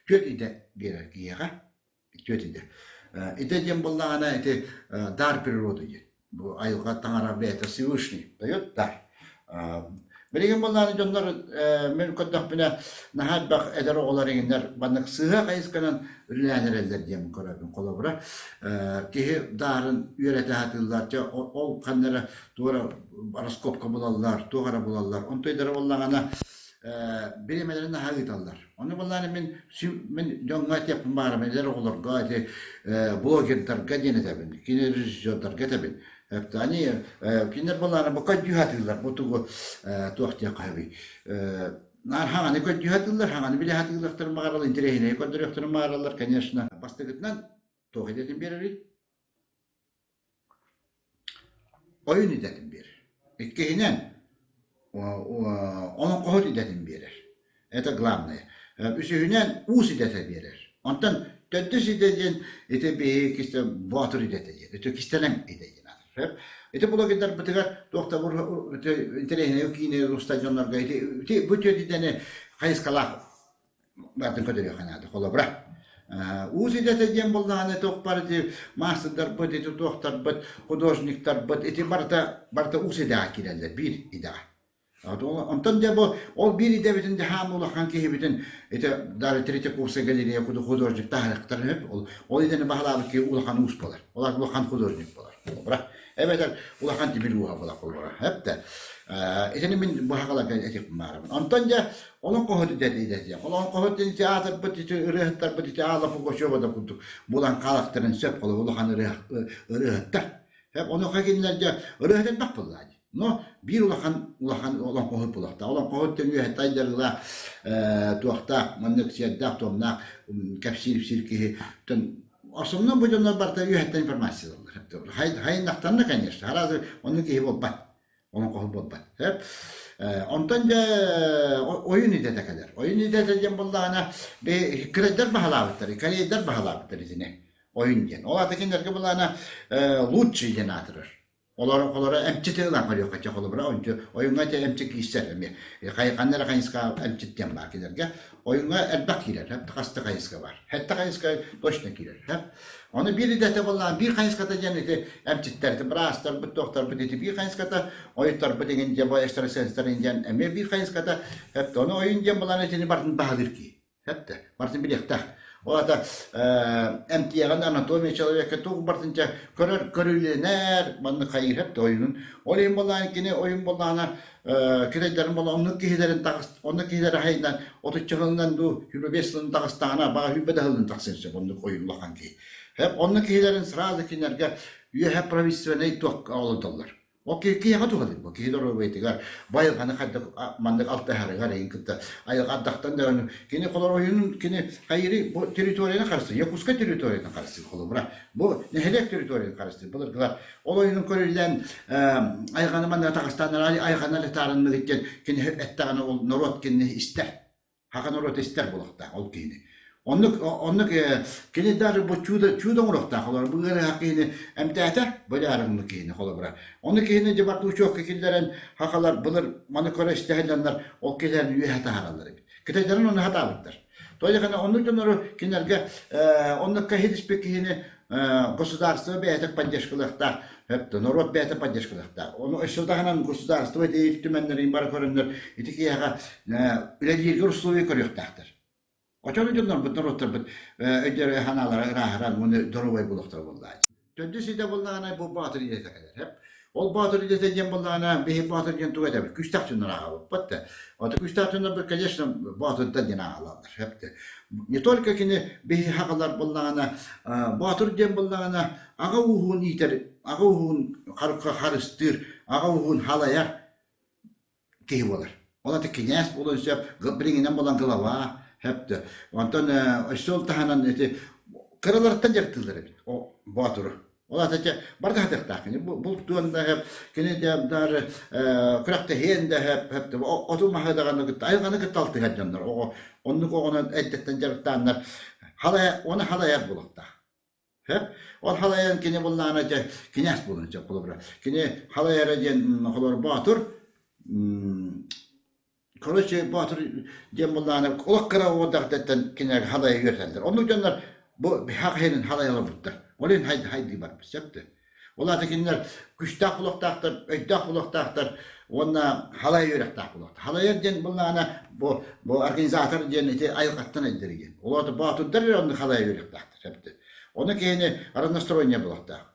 [SPEAKER 1] түөрт идэ биэрэр киһиэхэ түөрт идэ. Идэ диэн буоллаҕына ити дар природы диэн. Бу айылҕа таҥара бэйэтэ Всевышний дает дар. Билигин буоллаҕына дьоннор мин көрдөхпүнэ наһаа элбэх эдэр оҕолор иҥиннэр маннык сыыһа хайысканан үлэлээн эрэллэр диэн көрөбүн. Холобура, киһи даарын үөрэтэ сатыыллар, дьэ ол ханна эрэ туох эрэ раскопка булаллар, туох эрэ булаллар. Онтуйдара буоллаҕына бириэмэлэрин наһаа ыыталлар. Ону буоллаҕына мин мин дьоҥҥо этиэхпин баҕарабын, эдэр оҕолорго ити блогердарга диэн этэбин, кини режиссердарга этэбин. Они кинилэр буоллаҕына бу көрдүү сатыыллар, бу тугу туох диэххэ сөбүй наар хаҥаны көрдүү сатыыллар, хаҥаны билэ сатыыллахтарын баҕараллар, интэриэһинэйи көрдөрүөхтэрин баҕараллар, конечно. Бастакытынан туох идэтин биэрэрий? Ойун идэтин биэрэр. Иккиһинэн, олоҥхоһут идэтин биэрэр. Это главное. Үсүһүнэн, уус идэтэ биэрэр. Онтон төрдүс идэ диэн ити биһиги кистэ боотур идэтэ диэн, ити кистэлэҥ идэ диэн аатырар. Ити блогердарбытыгар туох да интэриэһинэй киинэ устадьоннорго ити бу түөрт идэни хайысхалаах барытын көрдөрүөххэ наада. Холобура, уус идэтэ диэн буоллаҕына туох баар ити маастардарбыт, ити туохтарбыт, художниктарбыт, ити барыта барыта уус идэҕэ киирэллэр, биир идэҕэ. Онтон дьэ бу ол биир идэбитин дьэ хаам улахан киһибитин ити даже Третьяковская галерея художник таһарыктарын өп ол ол идэни баһылаабыт киһи улахан уус буолар. Ол улахан художник буолар. Холобура. Эбэтэр улахан тимир ууһа буолар холобура. Эптэ. Итини мин быһаҕаларга этих баарабын. Онтон дьэ олоҥхоһут идэтэ идэтэ. Олоҥхоһут ити аатырбыт ити ырыаһыттарбыт ити Аала Пугачева да курдук булан хаалахтарын сөп холобур улахан ырыаһыттар. Онуоха кинилэргэ ырыаһыт элбэх буоллаа дии. Но биир улахан улахан олоҥхоһут булахтаах. Олоҥхоһут үөһэттэ айдарыылаах туохтаах, маннык сиэрдээх-туомнаах кэпсиир-ипсиир киһи. Основном бу дьоннор барыта үөһэттэн информация ылаллар. Хайыннахтарына, конечно, араас оннук киһи буолбат. Олоҥхоһут буолбат. Онтон дьэ ойун идэтэ кэлэр. Ойун идэтэ диэн буоллаҕына, кырайдар баһылаабыттар, корейдар баһылаабыттар итини. Ойун диэн. Ол аата кинилэргэ былаана лучший диэн аатырар. Олор холоро эмчити ылан көрүөххэ чэ холобура ончу ойуҥҥа ити эмчи киирсэр эмиэ ханна эрэ хайысха эмчит диэн баар кинилэргэ ойуҥҥа элбэх киирэр хэп хас да хайысха бар хэттэ хайысха точно киирэр хэп ону биир идэтэ буоллаан биир хайысхата диэн ити эмчиттэр ити быраастарбыт туохтарбыт ити биир хайысхата ойуттарбыт иҥин дьэ бу экстрасенстар диэн эмиэ биир хайысхата хэп ону ойун диэн буолан итини барытын баһылыыр киһи Хэттэ, барытын билиэхтээх. Ол аата эмтиэҕин анатомия человека туох барытын дьэ көрөр көрүлэнэр маннык хайыыр хэптэ ойунун. Ол иһин буоллаҕына кини ойун буоллаҕына кирэйдэрин буолла оннук киһилэрин таҕыс оннук киһилэри хайынан отучча сылынан дуу 25 сылын таҕыстаҕына баҕа сүүрбэ да сылын тахсыан сөп оннук ойун улахан киһи. Хэп оннук киһилэрин сразу кинилэргэ үөһэ правительственнай туох олордоллор. Ол киһиэхэ туһалыыр бу киһи доруобуйатыгар байылҕаны хайдах маннык алтыһарыгар эйин кытта айылҕа ардахтан даҕаны кини холор ойуунун кини хайыры бу территорияны харыстыыр Якутскай территориятын харыстыыр холобура бу нэһилиэк территориятын харыстыыр былыргылар ол ойуунун көрүллэн айылҕаны манна таҕыстаан айылҕаны летаарынныгыт диэн кини эттэҕинэ ол норуот кинини истэр Хака норуот истэр буолуохтаах ол киһини. Оннук оннук кини даже бу чудо чудо оҥоруохтаах олор бу ыарыһах киһини эмтээтэ быдаарыҥмы киһини холобура. Ону киһини дьыбарт учуокка киллэрэн хахалар былыр маны көрө истэһэллэннэр ол киһилэрин үөһэ таһаараллар эбит. Кытайдарын ону хатаабыттар. Тоойохана оннук дьоннору кинилэргэ оннукка иһитиспит киһини государство бэйэтэ поддержкалыахтаах, норуот бэйэтэ поддержкалыахтаах. Ону өссө даҕанан государство ити түмэннэрин бары көрөннөр ити киһиэхэ үлэлииргэ условия көрүөхтээхтэр. Очону дьоннорбут, норуоттарбыт өйдөрө санаалара ырааһыран уонна доруобай буолуохтара буоллааччы. Төрдүс идэ буоллаҕына бу боотур идэтэ кэлэр. Ол боотур идэтэ диэн буоллаҕына биһи боотур диэн тугу этэбит? Күүстээх дьоннор ааҕабыппыт да. Ото күүстээх дьоннорбут, конечно, боотурдар диэн ааҕалаллар. Не только кини биһи хаҕалар буоллаҕына, боотур диэн буоллаҕына аҕа ууһун иитэр, аҕа ууһун харыстыыр, аҕа ууһун халайар киһи буолар. Ол аты кинээс буолуон сөп, билиҥинэн буолан глава, сөп Онтон өссө ол таһынан ити кыраларыттан дьарыктыыллар эбит о боотуру. Ол ата дьэ барыта хатыахтаах кини бултуон да сөп, кини даже күрэхтэһиэн да сөп, сөп оту маһы даҕаны кытта айылҕаны кытта алтыһар дьоннор оҕо оннук оҕонон эрдэттэн дьарыктааннар халайа оны халайар буолуохтаах. Сөп. Ол халайан кини буллаҕына дьэ кинээс буолуон сөп холобура. Кини халайара диэн холобура боотур короче боотур диэн буллаҕына олох кыра оҕо кинилэр халайа үөрэтэллэр. Оннук дьоннор бу хах иһинэн халайа олорбуттар. Ол иһин хайдыы барбыт сөп да. Ол аата кинилэр күстээх булуохтаахтар, өйдөөх булуохтаахтар уонна халай үөрэхтээх булуохтаах. Халайар диэн буллаҕына бу бу организатор диэн ити айылҕаттан өйдөрү диэн. Ол аата боотурдар эрэ онно халай үөрэхтээхтэр. Сөптө. Ону киһини разностроение булуохтаах.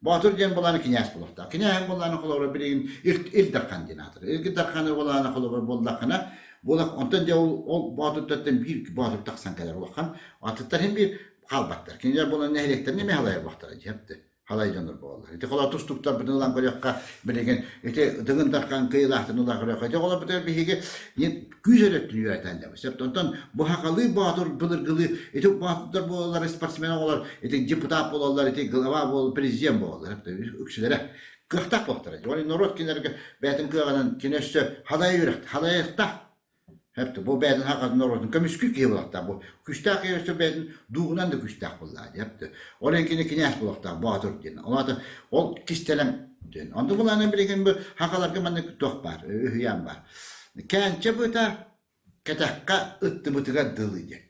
[SPEAKER 1] Боотур диэн булааны кинээс булуохтаах. Кинээһин булааны холобура билигин Ил Дархан диэн аатыр. Ил Дарханы булааны холобура буоллаххына, буолах онтон дьэ ол ол боотурдартан биир боотур тахсан кэлэр улахан. Атыттар иһин биир хаалбаттар. Кинилэр буолан нэһилиэктэрин эмиэ халайар буолтара дьиэпти. Халай дьоннор буолаллар. Ити холоо тустуктарбытын ылан көрүөххэ билигин ити Дыгын Дархан кыйылаахтын ылан көрүөххэ. Ити холобутугар биһиги күүс өрөттүн үөрэтэн дьабы. Сөп. Онтон бу хахалыы боотур былыргылыы ити боотурдар буолаллар спортсмен оҕолор ити депутат буолаллар ити глава буол президент буолаллар. Үксүлэрэ кыахтаах буолтара. Ол норуот кинилэргэ бэйэтин кыаҕынан кини өссө халай үөрэх халайыахтаах Хэп бу бэйэтин хахатын норуотун көмүскүү киһи буолуохтаах. Бу күстээх киһи өссө бэйэтин дууһунан да күстээх буоллаҕа дии. Хэп Ол иһин кини кинээс буолуохтаах, боотур диэн. Ол аата ол кистэлэҥ диэн. Онту булаанан билигин бу хахаларга маннык туох баар, үһүйээн баар. Кээнчэ быта кэтэххэ ыттыбытыгар дылы диэн.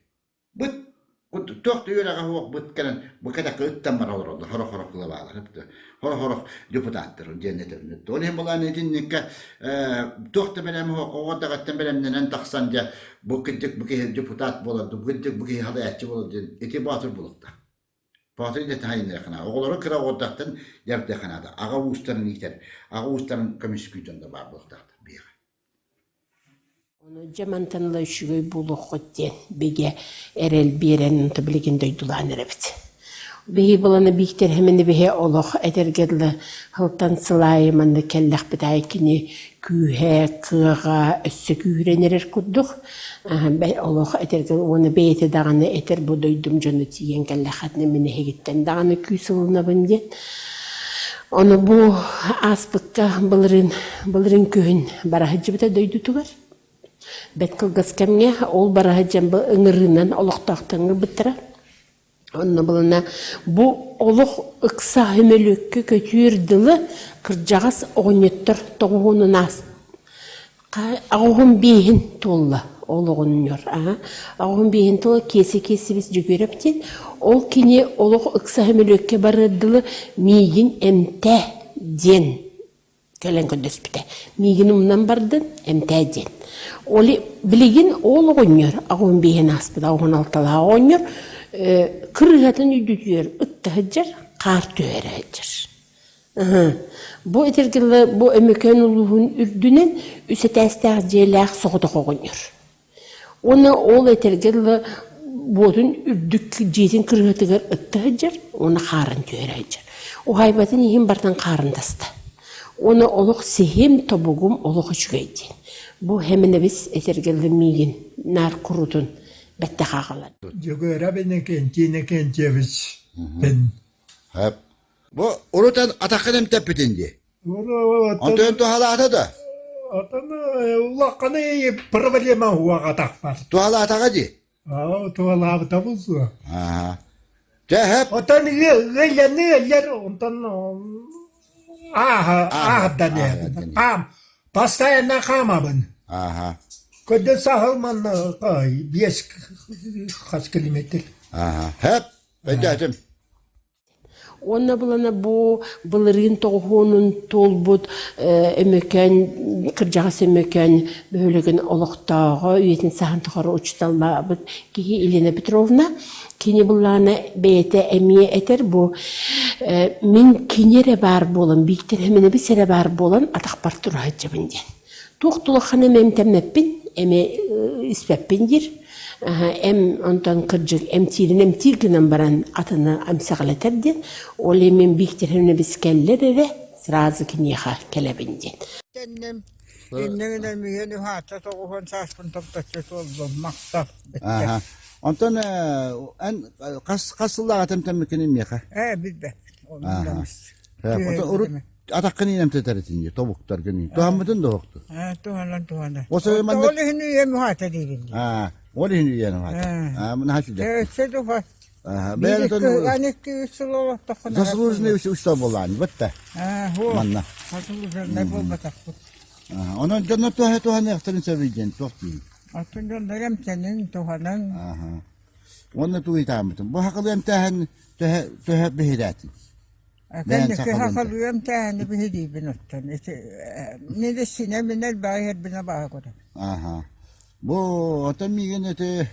[SPEAKER 1] Быт. Туох да үөрэҕэ суох быт кэлэн бу кэтэххэ ыттан бара олороллор хоро-хоро кылабаалар хоро-хорох депутаттар диэн этэрин. Ол иһин былаан итинниккэ туох да бэлэм суох оҕо даҕаттан бэлэмнэнэн тахсан дьэ бу кырдьык бу киһи депутат буолар бу кырдьык бу киһи халайааччы буолар диэн ити боотур булуохтаах. Боотур идэтин хайынныаххына оҕолору кыра оҕолортон дьарыктыахха наада. Аҕа уустарын иитэр, аҕа уустарын көмүскүү дьон да баар буолуохтаахтар биһиэхэ.
[SPEAKER 4] Ону дьэ мантан ыла үчүгэй буолуоххут диэн бигэ эрэл биэрэн онто билигин дойдулаан эрэбит. Биһи буланы Бииктэр хэмини биһи олох этэргэ дылы сылтан сыл аайы манна кэллэхпит аайы кини күүһэ, кыаҕа өссө күүһүрэн эрэр курдук. Олох этэргэ уонна бэйэтэ даҕаны этэр бу дойдум дьоно тиийэн кэллэххитинэ мин эһигиттэн даҕаны күүс ылынабын диэн. Ону бу ааспыкка былырыын былырыын күһүн бара сылдьыбыта дойдутугар. Бэрт кылгас кэмҥэ ол бара сылдьан бу ыҥырыынан олохтоохтор ыҥырбыттара. Онно булана бу олох ыкса көмөлүөккэ көтүүр дылы кырдьаҕас оҕонньоттор тоҕуһунун аас Аҕыһын биэһин туолла ол оҕонньор аҕыһын биэһин туола Киэсэ Киэсэбис Дьөгүөрэп диэн ол кини олох ыкса сөмөлүөккэ барыар дылы миигин эмтээ диэн кэлэн көрдөспүтэ миигин умнан бардын эмтээ диэн ол билигин ол оҕонньор аҕыһын биэһин ааспыт аҕыһын алталаах оҕонньор кырыыһатын үрдүтүгэр ытта сылдьар хаар түһэрэ сылдьар Бу этэргэ бу Өймөкөөн улууһун үрдүнэн үс этээстээх дьиэлээх соҕотох оҕонньор. Уонна ол этэргэ дылы буотун үрдүк дьиэтин кырыһатыгар ытта сылдьар уонна хаарын түһэрэ сылдьар. Уһаайбатын иһин барытын хаарын таста. Уонна олох сиһим, тобугум олох үчүгэй диэн. Бу Хэмэнэбис этэргэ дылы миигин наар курутун бэттэх аҕалар.
[SPEAKER 13] Дьөгүөрэп Иннокентий Иннокентьевич
[SPEAKER 1] Хөп. Бу урут эн атаххын эмтэппитин дии. Онтон туһалаата да?
[SPEAKER 13] Отон улаханы проблема уоҕа атахпар.
[SPEAKER 1] Туһалаатаҕа дии.
[SPEAKER 13] Аа, туһалаабыта булсуо.
[SPEAKER 1] Аа. Дьэ, хөп.
[SPEAKER 13] Отон ыалланы ыаллар онтон ааһа ааһардан Хаам постоянно хаамабын.
[SPEAKER 1] Ааха.
[SPEAKER 13] Көдө саһыл манна биэс хас километр.
[SPEAKER 1] Ааха. Хөп. Өйдөөтүм.
[SPEAKER 4] Уонна булана бу былырыын тоҕуһуонун туолбут Өмөкөөн кырдьаҕас Өмөкөөн бөһүөлэгин олохтооҕо үйэтин саһан тухары учууталлаабыт киһи Елена Петровна кини былаана бэйэтэ эмиэ этэр бу мин кини эрэ баар буолан Бииктэр Хэмэнэбис эрэ баар буолан атахпар тура сылдьабын диэн. Туох тулахан эми эмтэммэппин, эми испэппин диир. Эм онтон кырдьык эмтиирин эмтиир гынан баран атыны эмсэҕэлэтэр диэн. Ол эмин Бииктэрин эбис кэллэр эрэ сразу киниэхэ кэлэбин диэн.
[SPEAKER 8] Тэнним. Иннигинэн миһин уһаата тоҕуһун сааспын топточчу туоллум махтал.
[SPEAKER 1] Аха. Онтон эн хас хас сыллааҕа тэмтэммиккин миэхэ?
[SPEAKER 8] Ээ билбэппин.
[SPEAKER 1] Аха. Урут атаххын иинэмтэтэр этин тобуктаргын туһаммытын да оһохту
[SPEAKER 8] туһанан туһанан ол иһин үйэм уһаата диибин
[SPEAKER 1] ол иһин үйэм уһаата наһаа сүдэ
[SPEAKER 8] өссө духа
[SPEAKER 1] заслуженный учуутал буолаан бытта манна
[SPEAKER 8] заслуженный буолбатахпыт
[SPEAKER 1] онон дьонно туһа туһаныахтарын сөбүй диэн туох диин
[SPEAKER 8] оттон дьоннор эмтэнин туһанан
[SPEAKER 1] уонна тугу ыйытааммытым бу хакылы эмтээһин төһө төһө биһирээтин
[SPEAKER 8] Кэнники хахалыам тээһини биһириибин оттон ити медицина мин элбэҕи иһэрбин абааһы көрөбүн.
[SPEAKER 1] Аха. Бу оттон миигин ити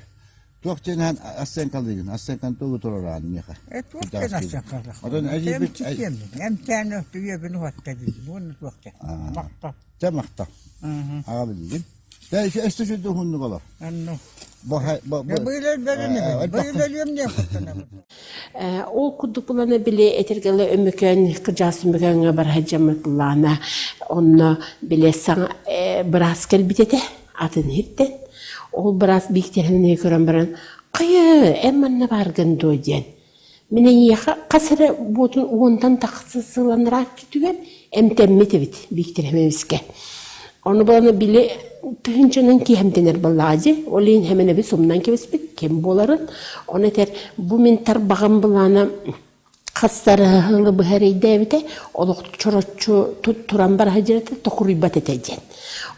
[SPEAKER 1] туох диэн оценкалыыгын? Оценканы тугу туруораан миэхэ?
[SPEAKER 8] Э туох диэн оценкалыах?
[SPEAKER 1] Оттон эдьиийбит
[SPEAKER 8] эмтээн үйэбин уһатта диибин уонна туох диэн махтал.
[SPEAKER 1] Чэ махтал. Аҕа билигин. Өстө сүрдэ уһуннук олор.
[SPEAKER 8] Анну.
[SPEAKER 4] Ол курдук булана били этэргэлэ Өмөкөөн кырдьаҕас Өмөкөөҥҥө бара сылдьаммыт былаана онно били саҥа быраас кэлбит этэ атын иһиттэн. Ол быраас Бииктэһини көрөн баран хайа эн манна бааргын дуо диэн Мин эйиэхэ хас эрэ буотун уонтан тахса сыланнараак түгэн эмтэммит эбит Бииктэр эмискэ. Ону баланы били тыһыынчанан киһи эмтэнэр буоллаҕа дии. Ол иһин Хэмэнэбис умнан кэбиспит ким буоларын. Ону этэр бу мин тарбаҕым былаана Хастарыһылы быһа эрэйдээбитэ, олох чороччу туран бара сылдьар токуруйбат этэ диэн.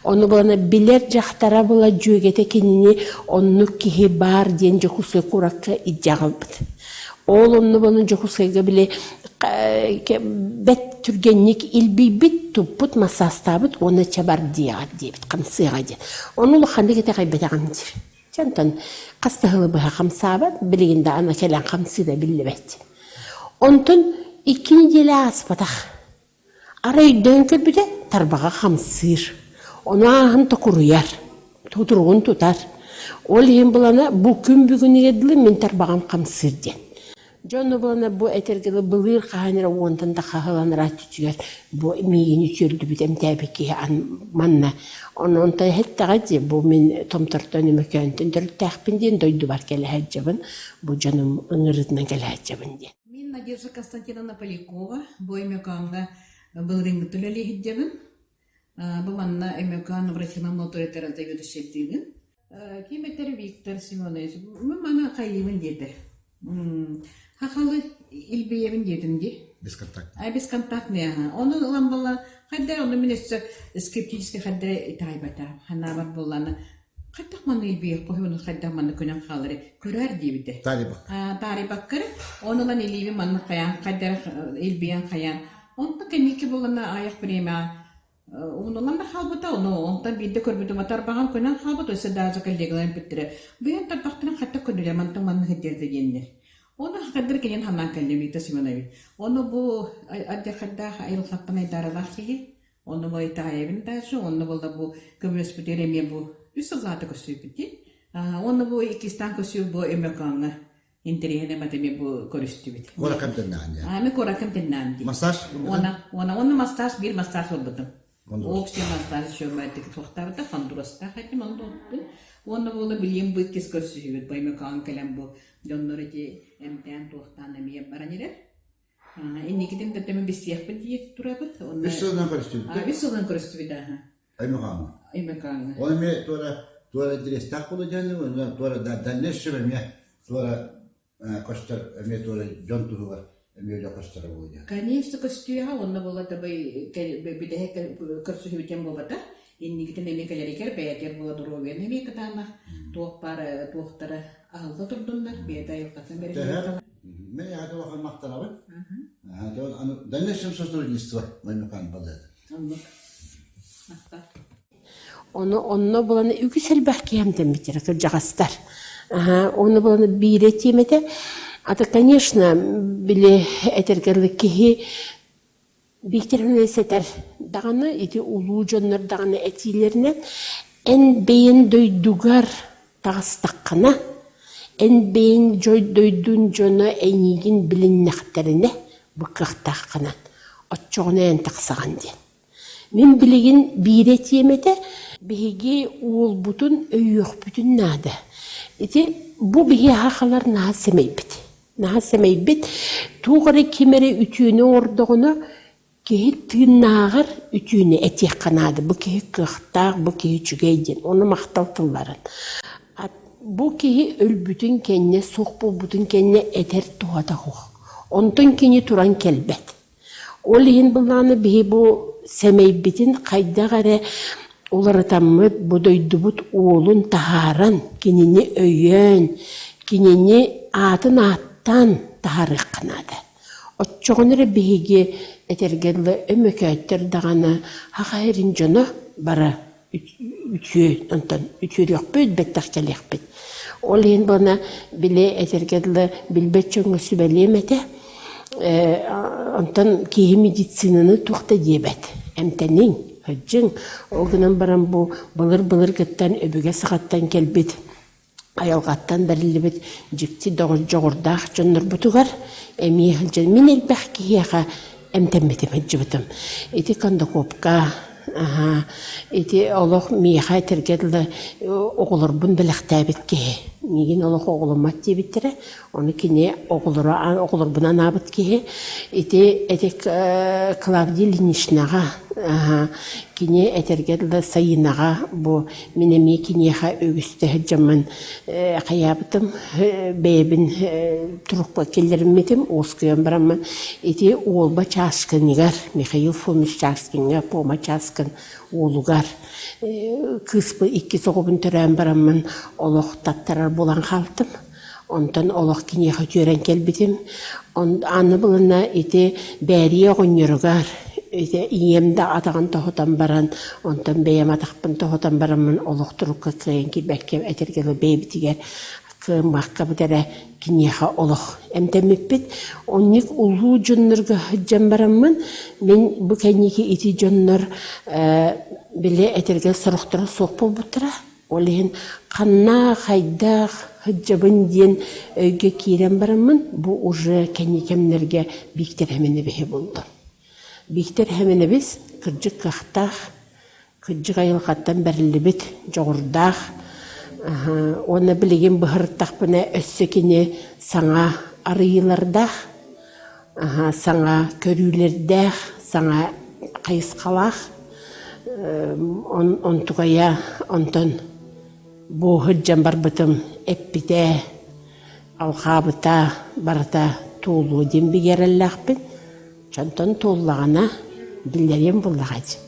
[SPEAKER 4] Ону булана билэр дьахтара була дьүөгэтэ кинини оннук киһи баар диэн Дьокуускай куоракка илдьэ аҕалбыт. Ол онну буолан Дьокуускайга били бэт түргэнник илбийбит, туппут, массаастаабыт уонна чабар диэҕэр диэбит, хамсыаҕа диэн. Ону улаханнык итэҕэйбэтэҕим диир. Дьэ онтон хас да сылы быһа хамсаабат, билигин да аны кэлэн хамсыыра биллибэт. Онтон икки нэдиэлэ ааспатах. Арай өйдөөн көрбүтэ, тарбаҕа хамсыыр. Ону ааһан токуруйар, тутуругун тутар. Ол иһин булана бу күн бүгүнүгэр дылы мин тарбаҕым хамсыыр диэн. Дьон булана бу этэргэ дылы былыыр хаһан эрэ уонтан да хаһыланара түтүгэр бу миигин үтүөрдүбүт эмтээбит киһи манна. Онон эттэҕэ дии бу мин Томтортон Өмөкөөнтөн төрүттээхпин диэн дойдубар кэлэ сылдьабын, бу дьонум ыҥырыытынан кэлэ сылдьабын диэн.
[SPEAKER 14] Мин Надежда Константиновна Полякова, бу Өймөкөөҥҥө былырыыҥҥыттан үлэлии сылдьабын. Бу манна Өймөкөөн врачевной амбулаториятыгар заведующайдыыбын. Ким этэр Виктор Семенович, мин маны хайыыбын диэтэ. Хахалы илбийэбин диэтим дии.
[SPEAKER 1] Бесконтактный.
[SPEAKER 14] Бесконтактный аха. Ону ылан буолла, хайда ону мин өссө скептически хайда итэҕэйбэтэ. Ханаабар буоллаана хайдах манна илбийэх хоһуйуну хайдах манна көнөн хаалары көрөөр диэбитэ.
[SPEAKER 1] Таарыйбакка.
[SPEAKER 14] Таарыйбакка ону ылан илиибин манна хайаан хайдах илбийэн хайаан. Онтон кэнники буоллана аҕыйах бириэмэҕэ Умнуллан да хаалбыта, ону онтон биирдэ көрбүтүм тарбаҕым көнөн хаалбыт, өссө даже коллегаларым эппиттэрэ, быйан тарбахтарын хайдах көннүлэ мантан манна сылдьарда диэннэр. Ону хакырдыр кэлин ханаан кэллим Виктор Семенович. Ону бу алдьархайдаах айылҕаттан айдааралаах киһи, ону бу итэҕэйэбин даже, онно буолла бу көмөлөспүтүгэр эмиэ бу үс сыллаата көрсүбүппүт дии. Уонна бу иккистээн көрсүү бу Өймөкөөҥҥө интэриэһинэй матами бу көрүстүбүт.
[SPEAKER 1] Куораккам тэннэҕин дии.
[SPEAKER 14] Ами куораккам тэннэҕин дии.
[SPEAKER 1] Массаж?
[SPEAKER 14] Уона, уона, уонна массаж, биир массаж ылбытым. Общий массаж еще байтык туохтаабыта, хондурастаах этим, онно оттун. Уонна буола билиэн бу иккис көрсүһүбүт, Баймакаан кэлэн бу дьоннор ити эмтээн туохтаан эмиэ баран эрэр. Инникитин да төмө билсиэхпит дии турабыт.
[SPEAKER 1] Үс сылынан көрүстүбүт.
[SPEAKER 14] Үс сылынан көрүстүбүт аха.
[SPEAKER 1] Аймакааҥҥа.
[SPEAKER 14] Аймакааҥҥа.
[SPEAKER 1] Ол эмиэ туора туора интэриэстээх буолуо диэн туора дальнейшем эмиэ туора көстөр эмиэ туора дьон туһугар эмиэ үлэ көстөрө буолуо диэн.
[SPEAKER 14] Конечно көстүөҕэ уонна буола табай бүтэһик көрсүһүүтэн буолбатах. Иннигитин эмиэ кэлэригэр бэйэтигэр буола доруобуйаны эмиэ кытаанах туох баар туохтара аһылла турдуннар бэйэтэ айылҕатын бэриллибит.
[SPEAKER 1] Мен яҕата улахан махтанабын. Дальнейшем сотрудничество Маймакан балыата.
[SPEAKER 4] Ону онно булан үгүс элбэх киһи эмтэммиттэрэ кырдьаҕастар. Ону булан биирэ тиэмэтэ. Ата, конечно, били этэргэ дылы киһи Виктор этэр даҕаны ити улуу дьоннор даҕаны этиилэринэн эн бэйэн дойдугар таҕыстаххына эн бэйэн дойдун дьоно эйиигин билиннэхтэринэ бу кыахтааххынан оччоҕуна эн тахсаҕын диэн. Мин билигин биирэ этиэм этэ, биһиги уолбутун өйүөхпүтүн наада. Ити бу биһи сахалар наһаа сэмэйбит. Наһаа сэмэйбит. Туох эрэ ким эрэ үтүөнү оҥордоҕуна киһи тыыннааҕар үтүөнү этиэххэ наада. Бу киһи кыахтаах, бу киһи үчүгэй диэн. Ону махтал тылларын. Бу киһи өлбүтүн кэннэ, суох буолбутун кэннэ этэр туһата суох. Онтон кини туран кэлбэт. Ол иһин былааны биһи бу сэмэйбитин хайдах эрэ уларытаммыт, бу дойдубут уолун таһааран, кинини өйөөн, кинини аатын ааттаан таһаарыахха наада. Оччоҕуна эрэ биһиги этэргэ дылы Өймөкөөттөр даҕаны Саха сирин дьоно бары үтүө онтон үтүөрүөхпүт, бэттэх кэлиэхпит. Ол иһин буолна били этэргэ дылы билбэт дьоҥҥо сүбэлиэм этэ. Онтон киһи медицинаны туох да диэбэт. Эмтэниҥ, сылдьыҥ. Ол гынан баран бу былыр-былыргыттан өбүгэ саҕаттан кэлбит айылҕаттан бэриллибит дьикти дьоҕурдаах дьоннорбутугар эмиэ сылдьан мин элбэх киһиэхэ эмтэммитим сылдьыбытым. Ити кондакопка ити олох миэхэ этэргэ дылы оҕолорбун бэлэхтээбит киһи. Миигин олох оҕоломмот диэбиттэрэ. Ону кини оҕолоро оҕолорбун анаабыт киһи. Ити эти Клавдия Ильиничнаҕа Кини этэргэ дылы Сайынаҕа бу мин эмиэ киниэхэ үгүстэ сылдьаммын хайаабытым, бэйэбин турукка киллэриммитим, уоскуйан бараммын ити Уолба Чааскыныгар, Михаил Фомич Чааскиҥҥа, Фома Чааскын уолугар кыыспы иккис оҕобун төрөөн бараммын олох таттарар буолан хаалтым. Онтон олох киниэхэ үтүөрэн кэлбитим. Аны булана ити Бээрийэ оҕонньоругар ити ийэм да атаҕын тоһутан баран, онтон бэйэм атахпын тоһутан бараммын олох турукка кыайан киирбэккэ этэргэ дылы бэйэбитигэр кыаммаккабыт эрэ киниэхэ олох эмтэммиппит. Оннук улуу дьоннорго сылдьан бараммын, мин бу кэнники ити дьоннор били этэргэ сорохторо суох буолбуттара. Ол иһин ханна, хайдах сылдьабын диэн өйгө киирэн бараммын, бу уже кэнники кэмнэргэ Бииктэр Хэмэнэбиһи буллум. Бииктэр Хэмэнэбис кырдьык кыахтаах, кырдьык айылҕаттан бэриллибит дьоҕурдаах уонна билигин быһыртахпына өссө кини саҥа арыйыылардаах, саҥа көрүүлэрдээх, саҥа хайысхалаах. Онтукайа онтон бу сылдьан барбытым эппитэ, алҕаабыта барыта туолуо диэн бигэ эрэллээхпин. Онтон туоллаҕына биллэриэм буоллаҕа дии.